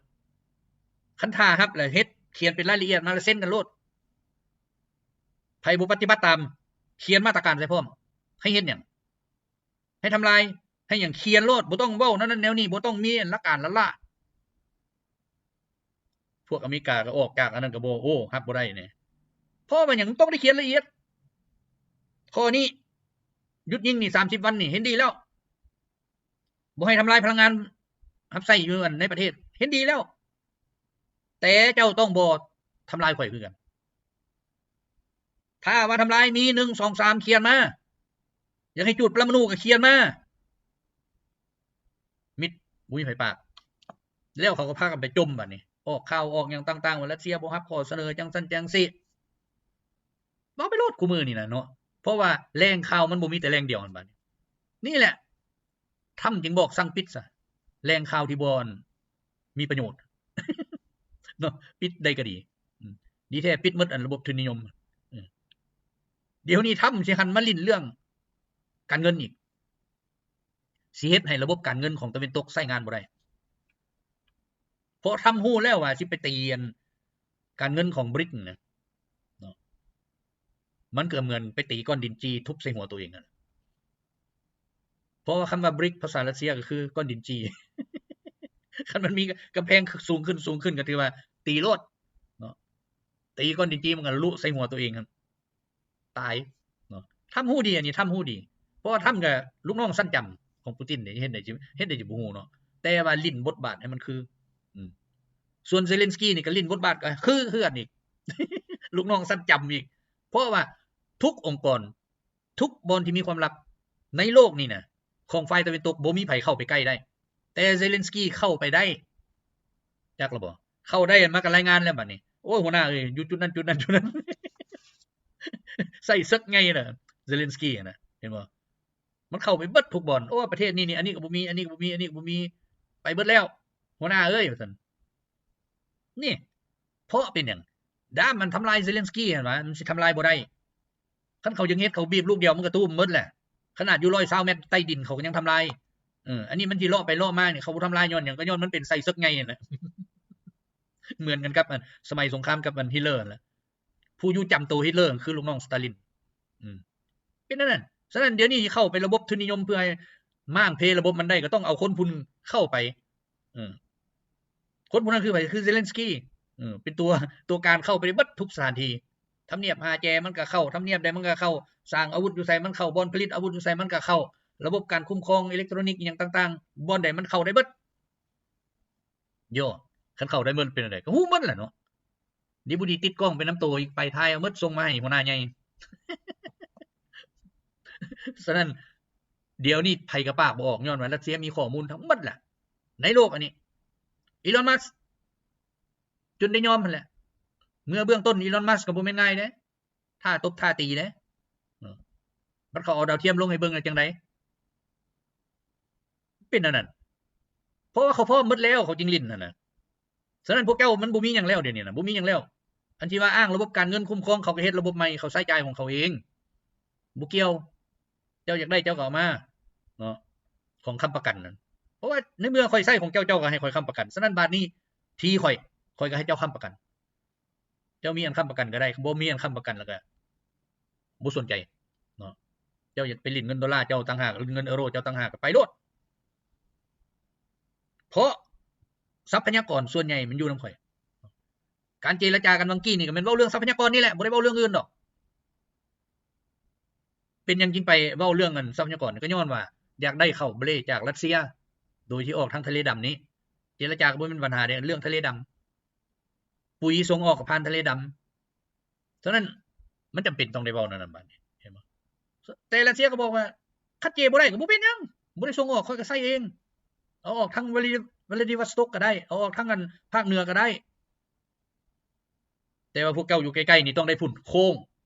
ຄັນຖ້າຮັບແລ້ວເຮັດ ຂຽນເປັນລາຍລະອຽດມາແລ້ວເຊັນກັນໂລດ. ໃຜບໍ່ປະຕິບັດຕາມ ຂຽນມາດຕະການໃສ່ພ້ອມ. ໃຫ້ເຮັດຫຍັງ? ໃຫ້ທຳລາຍ ໃຫ້ຫຍັງ? ຂຽນໂລດ ບໍ່ຕ້ອງເວົ້າແນວນັ້ນແນວນີ້ ບໍ່ຕ້ອງມີຫຼັກການລ້າໆ. ພວກອາເມລິກາກໍອອກຈາກອັນນັ້ນກໍບໍ່ ໂອ້ ຮັບບໍ່ໄດ້ແນ່. ເພາະວ່າຫຍັງ? ຕ້ອງໄດ້ຂຽນລະອຽດ. ຂໍ້ນີ້ ຢຸດຍິງນີ້ສາມສິບວັນນີ້ ເຫັນດີແລ້ວ. ບໍ່ໃຫ້ທຳລາຍພະລັງງານຮັບໃຊ້ຢູ່ອັນໃນປະເທດ ເຫັນດີແລ້ວ. ແຕ່ເຈົ້າຕ້ອງບໍ່ທຳລາຍຂ້ອຍຄືກັນ. ຖ້າວ່າທຳລາຍ ມີ ໜຶ່ງ ສອງ ສາມ ຂຽນມາ. ຢາກໃຫ້ຈູດປະລະມະນູກໍຂຽນມາ. ມິດ ບໍ່ມີໃຜປາກ. ແລ້ວເຂົາກໍພາກັນໄປຈົ່ມບາດນີ້ ອອກຂ່າວອອກຫຍັງຕ່າງໆ ວ່າຣັດເຊຍບໍ່ຮັບຂໍ້ສະເໜີຈັ່ງຊັ້ນຈັ່ງຊີ້. ເວົ້າໄປໂລດຄູ່ມື້ນີ້ນະເນາະ ເພາະວ່າແຫຼ່ງຂ່າວມັນບໍ່ມີແຕ່ແຫຼ່ງດຽວຫັ້ນບາດນີ້. ນີ້ແຫຼະ ທຳຈຶ່ງບອກສັ່ງປິດຊະ ແຫຼ່ງຂ່າວທີ່ບໍ່ ອັນ ມີປະໂຫຍດເນາະ ປິດໄດ້ກໍດີ. ອືມ ດີແທ້ປິດໝົດອັນລະບົບທຶນນິຍົມ. ອືມ ດຽວນີ້ທຳຊິຫັນມາຫຼິ້ນເລື່ອງການເງິນອີກ ຊິເຮັດໃຫ້ລະບົບການເງິນຂອງຕາເວັນຕົກໃຊ້ງານບໍ່ໄດ້. ເພາະທຳຮູ້ແລ້ວວ່າຊິໄປຕີອັນການເງິນຂອງບຣິກນະເນາະ ມັນກໍເໝືອນໄປຕີກ້ອນດິນຈີ່ທຸບໃສ່ຫົວຕົວເອງຫັ້ນ. ເພາະວ່າຄຳວ່າບຣິກພາສາຣັດເຊຍກໍຄືກ້ອນດິນຈີ່. ຄັນມັນມີກຳແພງສູງຂຶ້ນ ສູງຂຶ້ນ ກໍຖືວ່າຕີໂລດເນາະ ຕີກ້ອນດິນຈີ່ມັນກໍລຸໃສ່ຫົວຕົວເອງຫັ້ນ ຕາຍເນາະ. ທຳຮູ້ດີ ອັນນີ້ທຳຮູ້ດີ ເພາະວ່າທຳກໍລູກນ້ອງຊັ້ນຈຳຂອງປູຕິນເດ້ ເຮັດໄດ້ ເຮັດໄດ້ຊິບໍ່ຮູ້ເນາະ ແຕ່ວ່າຫຼິ້ນບົດບາດໃຫ້ມັນຄື. ອືມ ສ່ວນເຊເລັນສກີນີ້ກໍຫຼິ້ນບົດບາດກໍຄື ຄືກັນອີກ ລູກນ້ອງຊັ້ນຈຳອີກ. ເພາະວ່າທຸກອົງກອນ ທຸກບ່ອນທີ່ມີຄວາມລັບໃນໂລກນີ້ນະ ຂອງຝ່າຍຕາເວັນຕົກ ບໍ່ມີໃຜເຂົ້າໄປໃກ້ໄດ້ ແຕ່ເຊເລັນສກີເຂົ້າໄປໄດ້. ຈັກລະບໍ່? ເຂົ້າໄດ້ ມາກໍລາຍງານແລ້ວບາດນີ້ ໂອ້ຍ ຫົວໜ້າເອີຍ ຢູ່ຈຸດນັ້ນ ຈຸດນັ້ນ ຈຸດນັ້ນ. ໃສ່ເສິກໃຫຍ່ນະ ເຊເລັນສກີນະ ເຫັນບໍ່? ມັນເຂົ້າໄປເບິດທຸກບ່ອນ. ໂອ້ ປະເທດນີ້ນີ້ ອັນນີ້ກໍບໍ່ມີ ອັນນີ້ກໍບໍ່ມີ ອັນນີ້ກໍບໍ່ມີ ໄປເບິດແລ້ວ ຫົວໜ້າເອີຍ ວ່າຊັ້ນ. ນີ້ ເພາະເປັນຫຍັງ? ດ້າມມັນທຳລາຍເຊເລັນສກີຫັ້ນຫວາ? ມັນຊິທຳລາຍບໍ່ໄດ້. ຄັນເຂົາຢາກເຮັດ ເຂົາບີບລູກດຽວມັນກໍຕູມໝົດແຫຼະ. ຂະໜາດຢູ່ຮ້ອຍຊາວແມັດໃຕ້ດິນ ເຂົາກໍຍັງທຳລາຍ. ເອີ ອັນນີ້ມັນຊິເລາະໄປເລາະມານີ້ ເຂົາບໍ່ທຳລາຍຍ້ອນຫຍັງ? ກໍຍ້ອນມັນເປັນໄສ້ເສິກໃຫຍ່ຫັ້ນແຫຼະ. ເໝືອນກັນກັບອັນສະໄໝສົງຄາມກັບອັນຮິດເລີຫັ້ນແຫຼະ. ຜູ້ຢູ່ຈຳໂຕຮິດເລີຄືລູກນ້ອງສະຕາລິນ. ອືມ ເປັນອັນນັ້ນ. ສະນັ້ນ ດຽວນີ້ເຂົ້າໄປລະບົບທຶນນິຍົມເພື່ອໃຫ້ມ້າງເພລະບົບມັນໄດ້ ກໍຕ້ອງເອົາຄົນຜູ້ໜຶ່ງເຂົ້າໄປ. ເອີ ຄົນຜູ້ນັ້ນຄືໃຜ? ຄືເຊເລັນສກີ. ເອີ ເປັນຕົວ ຕົວການເຂົ້າໄປໃນເບິດທຸກສະຖານທີ່. ທຳນຽບຫ້າແຈມັນກໍເຂົ້າ, ທຳນຽບໃດມັນກໍເຂົ້າ, ສ້າງອາວຸດຢູ່ໃສມັນເຂົ້າ, ບ່ອນຜະລິດອາວຸດຢູ່ໃສມັນກໍເຂົ້າ, ລະບົບການຄຸ້ມຄອງເອເລັກໂຕຣນິກອີ່ຫຍັງຕ່າງໆ ບ່ອນໃດມັນເຂົ້າໄດ້ເບິດ. ໂຢ ຄັນເຂົ້າໄດ້ໝົດເປັນຈັ່ງໃດ ກໍຮູ້ໝົດແຫຼະເນາະ. ດີບໍ່ດີຕິດກ້ອງໄປນຳໂຕອີກ ໄປຖ່າຍເອົາໝົດ ສົ່ງມາໃຫ້ຫົວໜ້າໃຫຍ່. ສະນັ້ນ ດຽວນີ້ໃຜກໍປາກບໍ່ອອກ ຍ້ອນວ່າຣັດເຊຍມີຂໍ້ມູນທັງໝົດແຫຼະ ໃນໂລກອັນນີ້. ອີລອນ ມັສ ຈົນໄດ້ຍອມຫັ້ນແຫຼະ. ເມື່ອເບື້ອງຕົ້ນ ອີລອນ ມັສ ກໍບໍ່ແມ່ນງ່າຍເດ້. ທ່າຕົບທ່າຕີເດ້. ເອີ ບັດເຂົາເອົາດາວທຽມລົງໃຫ້ເບິ່ງແລ້ວຈັ່ງໃດ? ເປັນແນວນັ້ນ. ເພາະວ່າເຂົາພ້ອມໝົດແລ້ວ ເຂົາຈຶ່ງຫຼິ້ນຫັ້ນນະ. ສະນັ້ນພວກເຈົ້າມັນບໍ່ມີຫຍັງແລ້ວ ດຽວນີ້ນະ ບໍ່ມີຫຍັງແລ້ວ. ອັນທີ່ວ່າອ້າງລະບົບການເງິນຄຸ້ມຄອງ ເຂົາກໍເຮັດລະບົບໃໝ່ ເຂົາໃຊ້ຈ່າຍຂອງເຂົາເອງ ບໍ່ກ່ຽວ. ເຈົ້າຢາກໄດ້ເຈົ້າກໍເອົາມາເນາະ ຂອງຄ້ຳປະກັນນັ້ນ. ເພາະວ່າໃນເມື່ອຂ້ອຍໃຊ້ຂອງເຈົ້າ ເຈົ້າກໍໃຫ້ຂ້ອຍຄ້ຳປະກັນ. ສະນັ້ນບາດນີ້ທີ່ຂ້ອຍ ຂ້ອຍກໍໃຫ້ເຈົ້າຄ້ຳປະກັນ. ເຈົ້າມີອັນຄ້ຳປະກັນກໍໄດ້, ບໍ່ມີອັນຄ້ຳປະກັນແລ້ວກໍບໍ່ສົນໃຈເນາະ. ເຈົ້າຢາກໄປຫຼິ້ນເງິນໂດລາເຈົ້າຕ່າງຫາກ, ຫຼິ້ນເງິນເອີໂຣເຈົ້າຕ່າງຫາກ, ກໍໄປໂລດ. ເພາະຊັບພະຍາກອນສ່ວນໃຫຍ່ມັນຢູ່ນຳຂ້ອຍ. ການເຈລະຈາກັນຫວ່າງກີ້ນີ້ກໍແມ່ນເວົ້າເລື່ອງຊັບພະຍາກອນນີ້ແຫຼະ ບໍ່ໄດ້ເວົ້າເລື່ອງອື່ນດອກ. ເປັນຫຍັງຈຶ່ງໄປເວົ້າເລື່ອງອັນຊັບພະຍາກອນ? ກໍຍ້ອນວ່າຢາກໄດ້ເຂົ້າເບລຈາກຣັດເຊຍ ໂດຍທີ່ອອກທາງທະເລດຳນີ້. ເຈລະຈາກໍບໍ່ແມ່ນບັນຫາເດ້ ເລື່ອງທະເລດຳ. ປຸ໋ຍສົ່ງອອກກໍຜ່ານທະເລດຳ. ສະນັ້ນມັນຈຳເປັນຕ້ອງໄດ້ເວົ້າແນວນັ້ນບາດນີ້ ເຫັນບໍ່? ແຕ່ຣັດເຊຍກໍບອກວ່າ ຄັນເຈບໍ່ໄດ້ກໍບໍ່ເປັນຫຍັງ ບໍ່ໄດ້ສົ່ງອອກ ຂ້ອຍກໍໃຊ້ເອງ. ເອົາອອກທາງວລາ ວລາດິວອສໂຕກກໍໄດ້ ເອົາອອກທາງອັນພາກເໜືອກໍໄດ້. ແຕ່ວ່າພວກເຈົ້າຢູ່ໃກ້ໆນີ້ຕ້ອງໄດ້ພຸ້ນໂຄ້ງ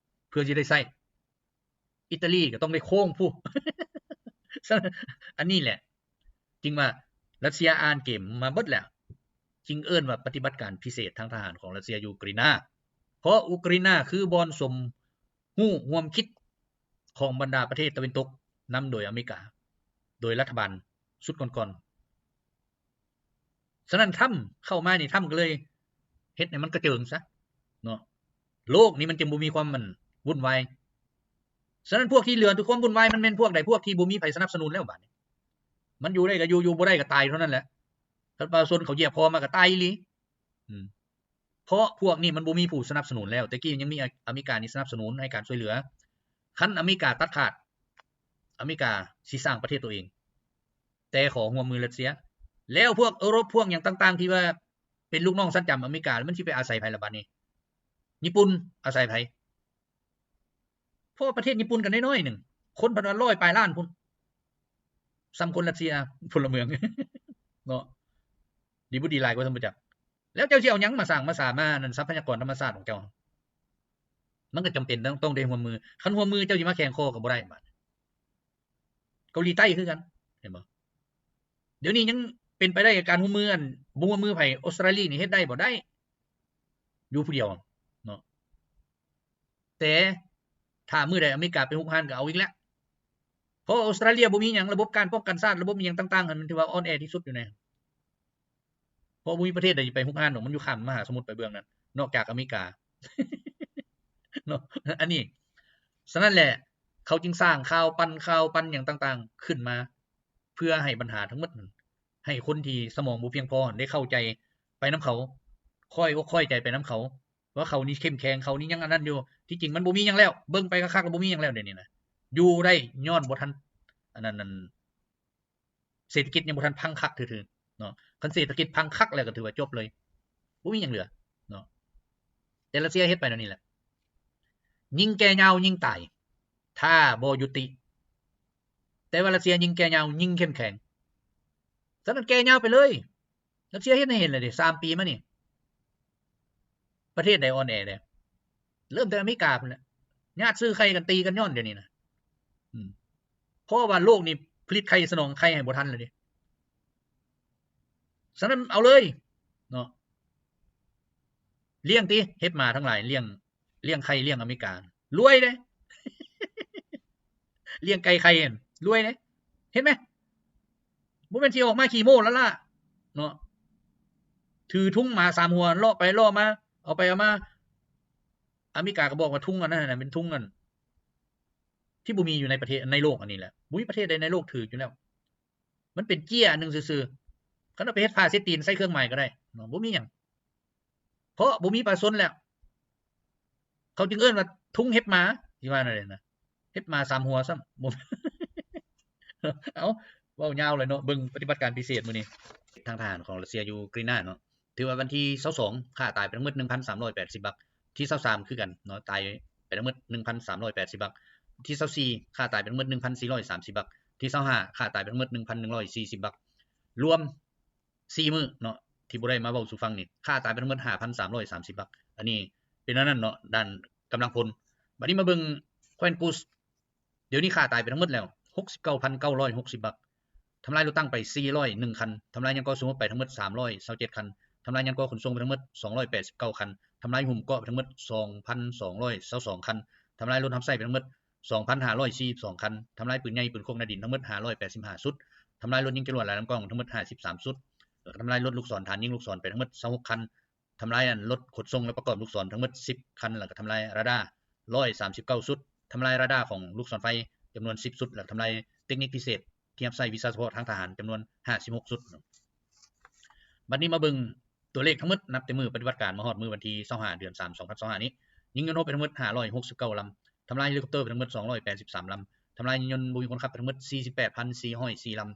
ເພື່ອຊິໄດ້ໃຊ້. ອີຕາລີກໍຕ້ອງໄດ້ໂຄ້ງພຸ້ນ. ສະນັ້ນ ອັນນີ້ແຫຼະ ຈຶ່ງວ່າຣັດເຊຍອ່ານເກມມາເບິດແລ້ວ ຈຶ່ງເອີ້ນວ່າປະຕິບັດການພິເສດທາງທະຫານຂອງຣັດເຊຍຢູ່ອູກຣາຍນາ ເພາະອູກຣາຍນາຄືບ່ອນສົມຮູ້ຮ່ວມຄິດຂອງບັນດາປະເທດຕາເວັນຕົກ ນຳໂດຍອາເມລິກາ ໂດຍລັດຖະບານຊຸດກ່ອນໆ. ສະນັ້ນ ທຣຳເຂົ້າມານີ້ ທຣຳກໍເລີຍເຮັດໃຫ້ມັນກະເຈິງຊະເນາະ ໂລກນີ້ມັນຈຶ່ງບໍ່ມີຄວາມ ອັນ ວຸ່ນວາຍ. ສະນັ້ນ ພວກທີ່ເຫຼືອແຕ່ຄວາມວຸ່ນວາຍ ມັນແມ່ນພວກໃດ? ພວກທີ່ບໍ່ມີໃຜສະໜັບສະໜູນແລ້ວບາດນີ້ ມັນຢູ່ໄດ້ກໍຢູ່ ຢູ່ບໍ່ໄດ້ກໍຕາຍເທົ່ານັ້ນແຫຼະ. ຄັນປະຊາຊົນເຂົາຢຽບຄໍມາກໍຕາຍອີ່ຫຼີ. ອືມ ເພາະພວກນີ້ມັນບໍ່ມີຜູ້ສະໜັບສະໜູນແລ້ວ. ແຕ່ກີ້ຍັງມີອາ ອາເມລິການີ້ສະໜັບສະໜູນໃຫ້ການຊ່ວຍເຫຼືອ. ຄັນອາເມລິກາຕັດຂາດ ອາເມລິກາຊິສ້າງປະເທດຕົວເອງ ແຕ່ຂໍຮ່ວມມືຣັດເຊຍ. ແລ້ວພວກເອີຣົບ ພວກຫຍັງຕ່າງໆ ທີ່ວ່າເປັນລູກນ້ອງຊັ້ນຈຳອາເມລິກາ ມັນຊິໄປອາໄສໃຜລະບາດນີ້? ຍີ່ປຸ່ນອາໄສໃຜ? ເພາະປະເທດຍີ່ປຸ່ນກໍນ້ອຍໆໜຶ່ງ ຄົນພັນວ່າຮ້ອຍປາຍລ້ານພຸ້ນ ສ່ຳຄົນຣັດເຊຍ ພົນລະເມືອງເນາະ ດີບໍ່ດີຫຼາຍກວ່າສົມບໍ່ຈັກ. ແລ້ວເຈົ້າຊິເອົາຫຍັງມາສ້າງມາສາມາ ອັນນັ້ນ ຊັບພະຍາກອນທຳມະຊາດຂອງເຈົ້າ? ມັນກໍຈຳເປັນຕ້ອງ ຕ້ອງໄດ້ຮ່ວມມື. ຄັນຮ່ວມມື ເຈົ້າຊິມາແຂງຄໍກໍບໍ່ໄດ້ບາດ. ເກົາຫຼີໃຕ້ຄືກັນ ເຫັນບໍ່? ດຽວນີ້ຍັງເປັນໄປໄດ້ການຮ່ວມມື ອັນ ບໍ່ຮ່ວມມືໃຜ. ອົດສະຕຣາລີນີ້ເຮັດໄດ້ບໍ່? ໄດ້ ຢູ່ຜູ້ດຽວເນາະ. ແຕ່ຖ້າມື້ໃດອາເມລິກາໄປຮຸກຮານກໍເອົາອີກແລ້ວ ເພາະອົດສະຕຣາເລຍບໍ່ມີຫຍັງ ລະບົບການປ້ອງກັນຊາດ ລະບົບອີ່ຫຍັງຕ່າງໆ ຫັ້ນມັນຖືວ່າອ່ອນແອທີ່ສຸດຢູ່ໃນ ເພາະບໍ່ມີປະເທດໃດໄປຮຸກຮານດອກ ມັນຢູ່ຂ້າມມະຫາສະໝຸດໄປເບື້ອງນັ້ນ ນອກຈາກອາເມລິກາເນາະ ອັນນີ້. ສະນັ້ນແຫຼະ ເຂົາຈຶ່ງສ້າງຂ່າວປັ່ນ ຂ່າວປັ່ນຫຍັງຕ່າງໆຂຶ້ນມາ ເພື່ອໃຫ້ບັນຫາທັງໝົດນັ້ນ ໃຫ້ຄົນທີ່ສະໝອງບໍ່ພຽງພໍໄດ້ເຂົ້າໃຈໄປນຳເຂົາ ຄ່ອຍອົກຄ່ອຍໃຈໄປນຳເຂົາ ວ່າເຂົານີ້ເຂັ້ມແຂງ ເຂົານີ້ຍັງອັນນັ້ນຢູ່. ທີ່ຈິງມັນບໍ່ມີຫຍັງແລ້ວ ເບິ່ງໄປຄັກໆແລ້ວບໍ່ມີຫຍັງແລ້ວ ດຽວນີ້ນະ ຢູ່ໄດ້ຍ້ອນບໍ່ທັນ ອັນນັ້ນ ອັນ ເສດຖະກິດຍັງບໍ່ທັນພັງຄັກຖືໆເນາະ. ຄັນເສດຖະກິດພັງຄັກແລ້ວກໍຖືວ່າຈົບເລີຍ ບໍ່ມີຫຍັງເຫຼືອເນາະ. ແຕ່ຣັດເຊຍເຮັດໄປແນວນີ້ແຫຼະ ຍິງແກ່ຍາວຍິງຕາຍ ຖ້າບໍ່ຍຸຕິ. ແຕ່ວ່າຣັດເຊຍຍິງແກ່ຍາວຍິງເຂັ້ມແຂງ. ສະນັ້ນແກ່ຍາວໄປເລີຍ. ຣັດເຊຍເຮັດໃຫ້ເຫັນແລ້ວເດ້ ສາມປີມານີ້ ປະເທດໃດອ່ອນແອແດ່? ເລີ່ມແຕ່ອາເມລິກາພຸ້ນແຫຼະ ຍາດຊື້ໄຂ່ກັນ ຕີກັນຍ້ອນດຽວນີ້ນະ. ອືມ ເພາະວ່າໂລກນີ້ຜະລິດໄຂ່ສະໜອງໄຂ່ໃຫ້ບໍ່ທັນແລ້ວເດ້. ສະນັ້ນເອົາເລີຍເນາະ ລ້ຽງຕິ ເຫັບໝາທັງຫຼາຍ ລ້ຽງ ລ້ຽງໄຂ່ລ້ຽງອາເມລິກາ ລວຍເດ້. ລ້ຽງໄກ່ໄຂ່ຫັ້ນ ລວຍເດ້ ເຫັນໄໝ? ບໍ່ແມ່ນຊິອອກມາຂີ້ໂມ້ລ້າໆເນາະ ຖືທຸງໝາສາມຫົວ ເລາະໄປເລາະມາ ເອົາໄປເອົາມາ ອາເມລິກາກໍບອກວ່າທຸງອັນນັ້ນນະ ເປັນທຸງອັນ ທີ່ບໍ່ມີຢູ່ໃນປະເທດ ໃນໂລກອັນນີ້ແຫຼະ ບໍ່ມີປະເທດໃດໃນໂລກຖືຢູ່ແລ້ວ. ມັນເປັນເຈ້ຍອັນໜຶ່ງຊື່ໆ ຄັນເອົາໄປເຮັດຜ້າເຊັດຕີນໃສ່ເຄື່ອງໝາຍກໍໄດ້ເນາະ ບໍ່ມີຫຍັງ ເພາະບໍ່ມີປະຊາຊົນແລ້ວ. ເຂົາຈຶ່ງເອີ້ນວ່າທຸງເຫັບໝາ ຊິວ່າແນວໃດນະ ເຫັບໝາສາມຫົວຊ້ຳ. ບໍ່ ເອົ້າ ເວົ້າຍາວເລີຍເນາະ ເບິ່ງປະຕິບັດການພິເສດມື້ນີ້ ທາງທະຫານຂອງຣັດເຊຍຢູ່ກຣີນາເນາະ ຖືວ່າວັນທີຊາວສອງ ຂ້າຕາຍໄປທັງໝົດໜຶ່ງພັນສາມຮ້ອຍແປດສິບບັກ ທີຊາວສາມຄືກັນເນາະ ຕາຍໄປທັງໝົດໜຶ່ງພັນສາມຮ້ອຍແປດສິບບັກ ທີຊາວສີ່ ຂ້າຕາຍໄປທັງໝົດໜຶ່ງພັນສີ່ຮ້ອຍສາມສິບບັກ ທີຊາວຫ້າ ຂ້າຕາຍໄປທັງໝົດໜຶ່ງພັນໜຶ່ງຮ້ອຍສີ່ສິບບັກ ລວມສີ່ມື້ເນາະ ທີ່ບໍ່ໄດ້ມາເວົ້າສູ່ຟັງນີ້ ຂ້າຕາຍໄປທັງໝົດຫ້າພັນສາມຮ້ອຍສາມສິບບັກ. ອັນນີ້ເປັນອັນນັ້ນເນາະ ດ້ານກຳລັງພົນ. ບັດນີ້ມາເບິ່ງແຂວງກຸສ ດຽວນີ້ຂ້າຕາຍໄປທັງໝົດແລ້ວຫົກສິບເກົ້າພັນເກົ້າຮ້ອຍຫົກສິບບັກ, ທຳລາຍລົດຕັງໄປສີ່ຮ້ອຍໜຶ່ງຄັນ, ທຳລາຍຍານກໍສູ້ຮົບໄປທັງໝົດສາມຮ້ອຍຊາວເຈັດຄັນ, ທຳລາຍຍານກໍຂົນສົ່ງໄປທັງໝົດສອງຮ້ອຍແປດສິບເກົ້າຄັນ, ທຳລາຍຫຸ້ມເກາະໄປທັງໝົດສອງພັນສອງຮ້ອຍຊາວສອງຄັນ, ທຳລາຍລົດຮັບໃຊ້ໄປທັງໝົດສອງພັນຫ້າຮ້ອຍສີ່ສິບສອງຄັນ, ທຳລາຍປືນໃຫຍ່ ປືນຄົກ ແນວດິນ ທັງໝົດຫ້າຮ້ອຍແປດສິບຫ້າຊຸດ, ທຳລາຍລົດຍິງຈະຫຼວດຫຼາຍລຳກລ້ອງທັງໝົດຫ້າສິບສາມຊຸດ, ແລ້ວກໍທຳລາຍລົດລູກສອນ ຖານຍິງລູກສອນໄປທັງໝົດຊາວຫົກຄັນ, ທຳລາຍອັນລົດຂົນສົ່ງ ແລະ ປະກອບລູກສອນທັງໝົດສິບຄັນ ແລ້ວກໍທຳລາຍຣາດາຮ້ອຍສາມສິບເກົ້າຊຸດ, ທຳລາຍຣາດາຂອງລູກສອນໄຟຈຳນວນສິບຊຸດ, ແລ້ວກໍທຳລາຍເຕັກນິກພິເສດທີ່ຮັບໃຊ້ວິຊາສະເພາະທາງທະຫານຈຳນວນຫ້າສິບຫົກຊຸດ. ບັດນີ້ມາເບິ່ງ ຕົວເລກທັງໝົດນັບແຕ່ມື້ປະຕິບັດການມາຮອດມື້ວັນທີຊາວຫ້າ ເດືອນສາມ ສອງພັນຊາວຫ້ານີ້ ຍິງຍົນຮົບໄປທັງໝົດຫ້າຮ້ອຍຫົກສິບເກົ້າລຳ, ທຳລາຍເຮລິຄອບເຕີໄປທັງໝົດສອງຮ້ອຍແປດສິບສາມລຳ, ທຳລາຍຍົນບໍ່ມີຄົນຂັບໄປທັງໝົດສີ່ສິບແປດພັນສີ່ຮ້ອຍສີ່ລຳ,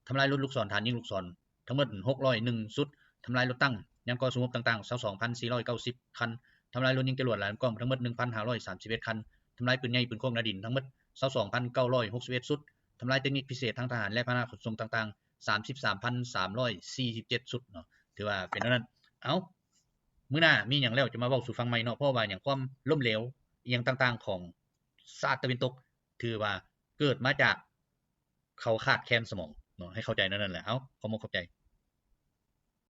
ທຳລາຍລົດລູກສອນຖານຍິງລູກສອນທັງໝົດຫົກຮ້ອຍໜຶ່ງຊຸດ, ທຳລາຍລົດຕັງ ຍານກໍ່ສູ້ຮົບຕ່າງໆຊາວສອງພັນສີ່ຮ້ອຍເກົ້າສິບຄັນ, ທຳລາຍລົດຍິງຈະຫຼວດ ແລະ ກອງໄປທັງໝົດໜຶ່ງພັນຫ້າຮ້ອຍສາມສິບເອັດຄັນ, ທຳລາຍປືນໃຫຍ່ປືນໂຄກໜ້າດິນທັງໝົດຊາວສອງພັນເກົ້າຮ້ອຍຫົກສິບເອັດຊຸດ, ທຳລາຍເຕັກນິກພິເສດທາງທະຫານ ແລະ ພາຫະນະຂົນສົ່ງຕ່າງໆ ສາມສິບສາມພັນສາມຮ້ອຍສີ່ສິບເຈັດຊຸດເນາະ. ຖືວ່າເປັນແນວນັ້ນ. ເອົ້າ ມື້ໜ້າມີຫຍັງແລ້ວຈະມາເວົ້າສູ່ຟັງໃໝ່ເນາະ, ເພາະວ່າຫຍັງ ຄວາມລົ້ມເຫຼວອີ່ຫຍັງຕ່າງໆຂອງຊາດຕາເວັນຕົກ ຖືວ່າເກີດມາຈາກເຂົາຂາດແຄນສະໝອງເນາະ, ໃຫ້ເຂົ້າໃຈແນວນັ້ນແຫຼະ. ເອົ້າ ຂອບອົກຂອບໃຈ.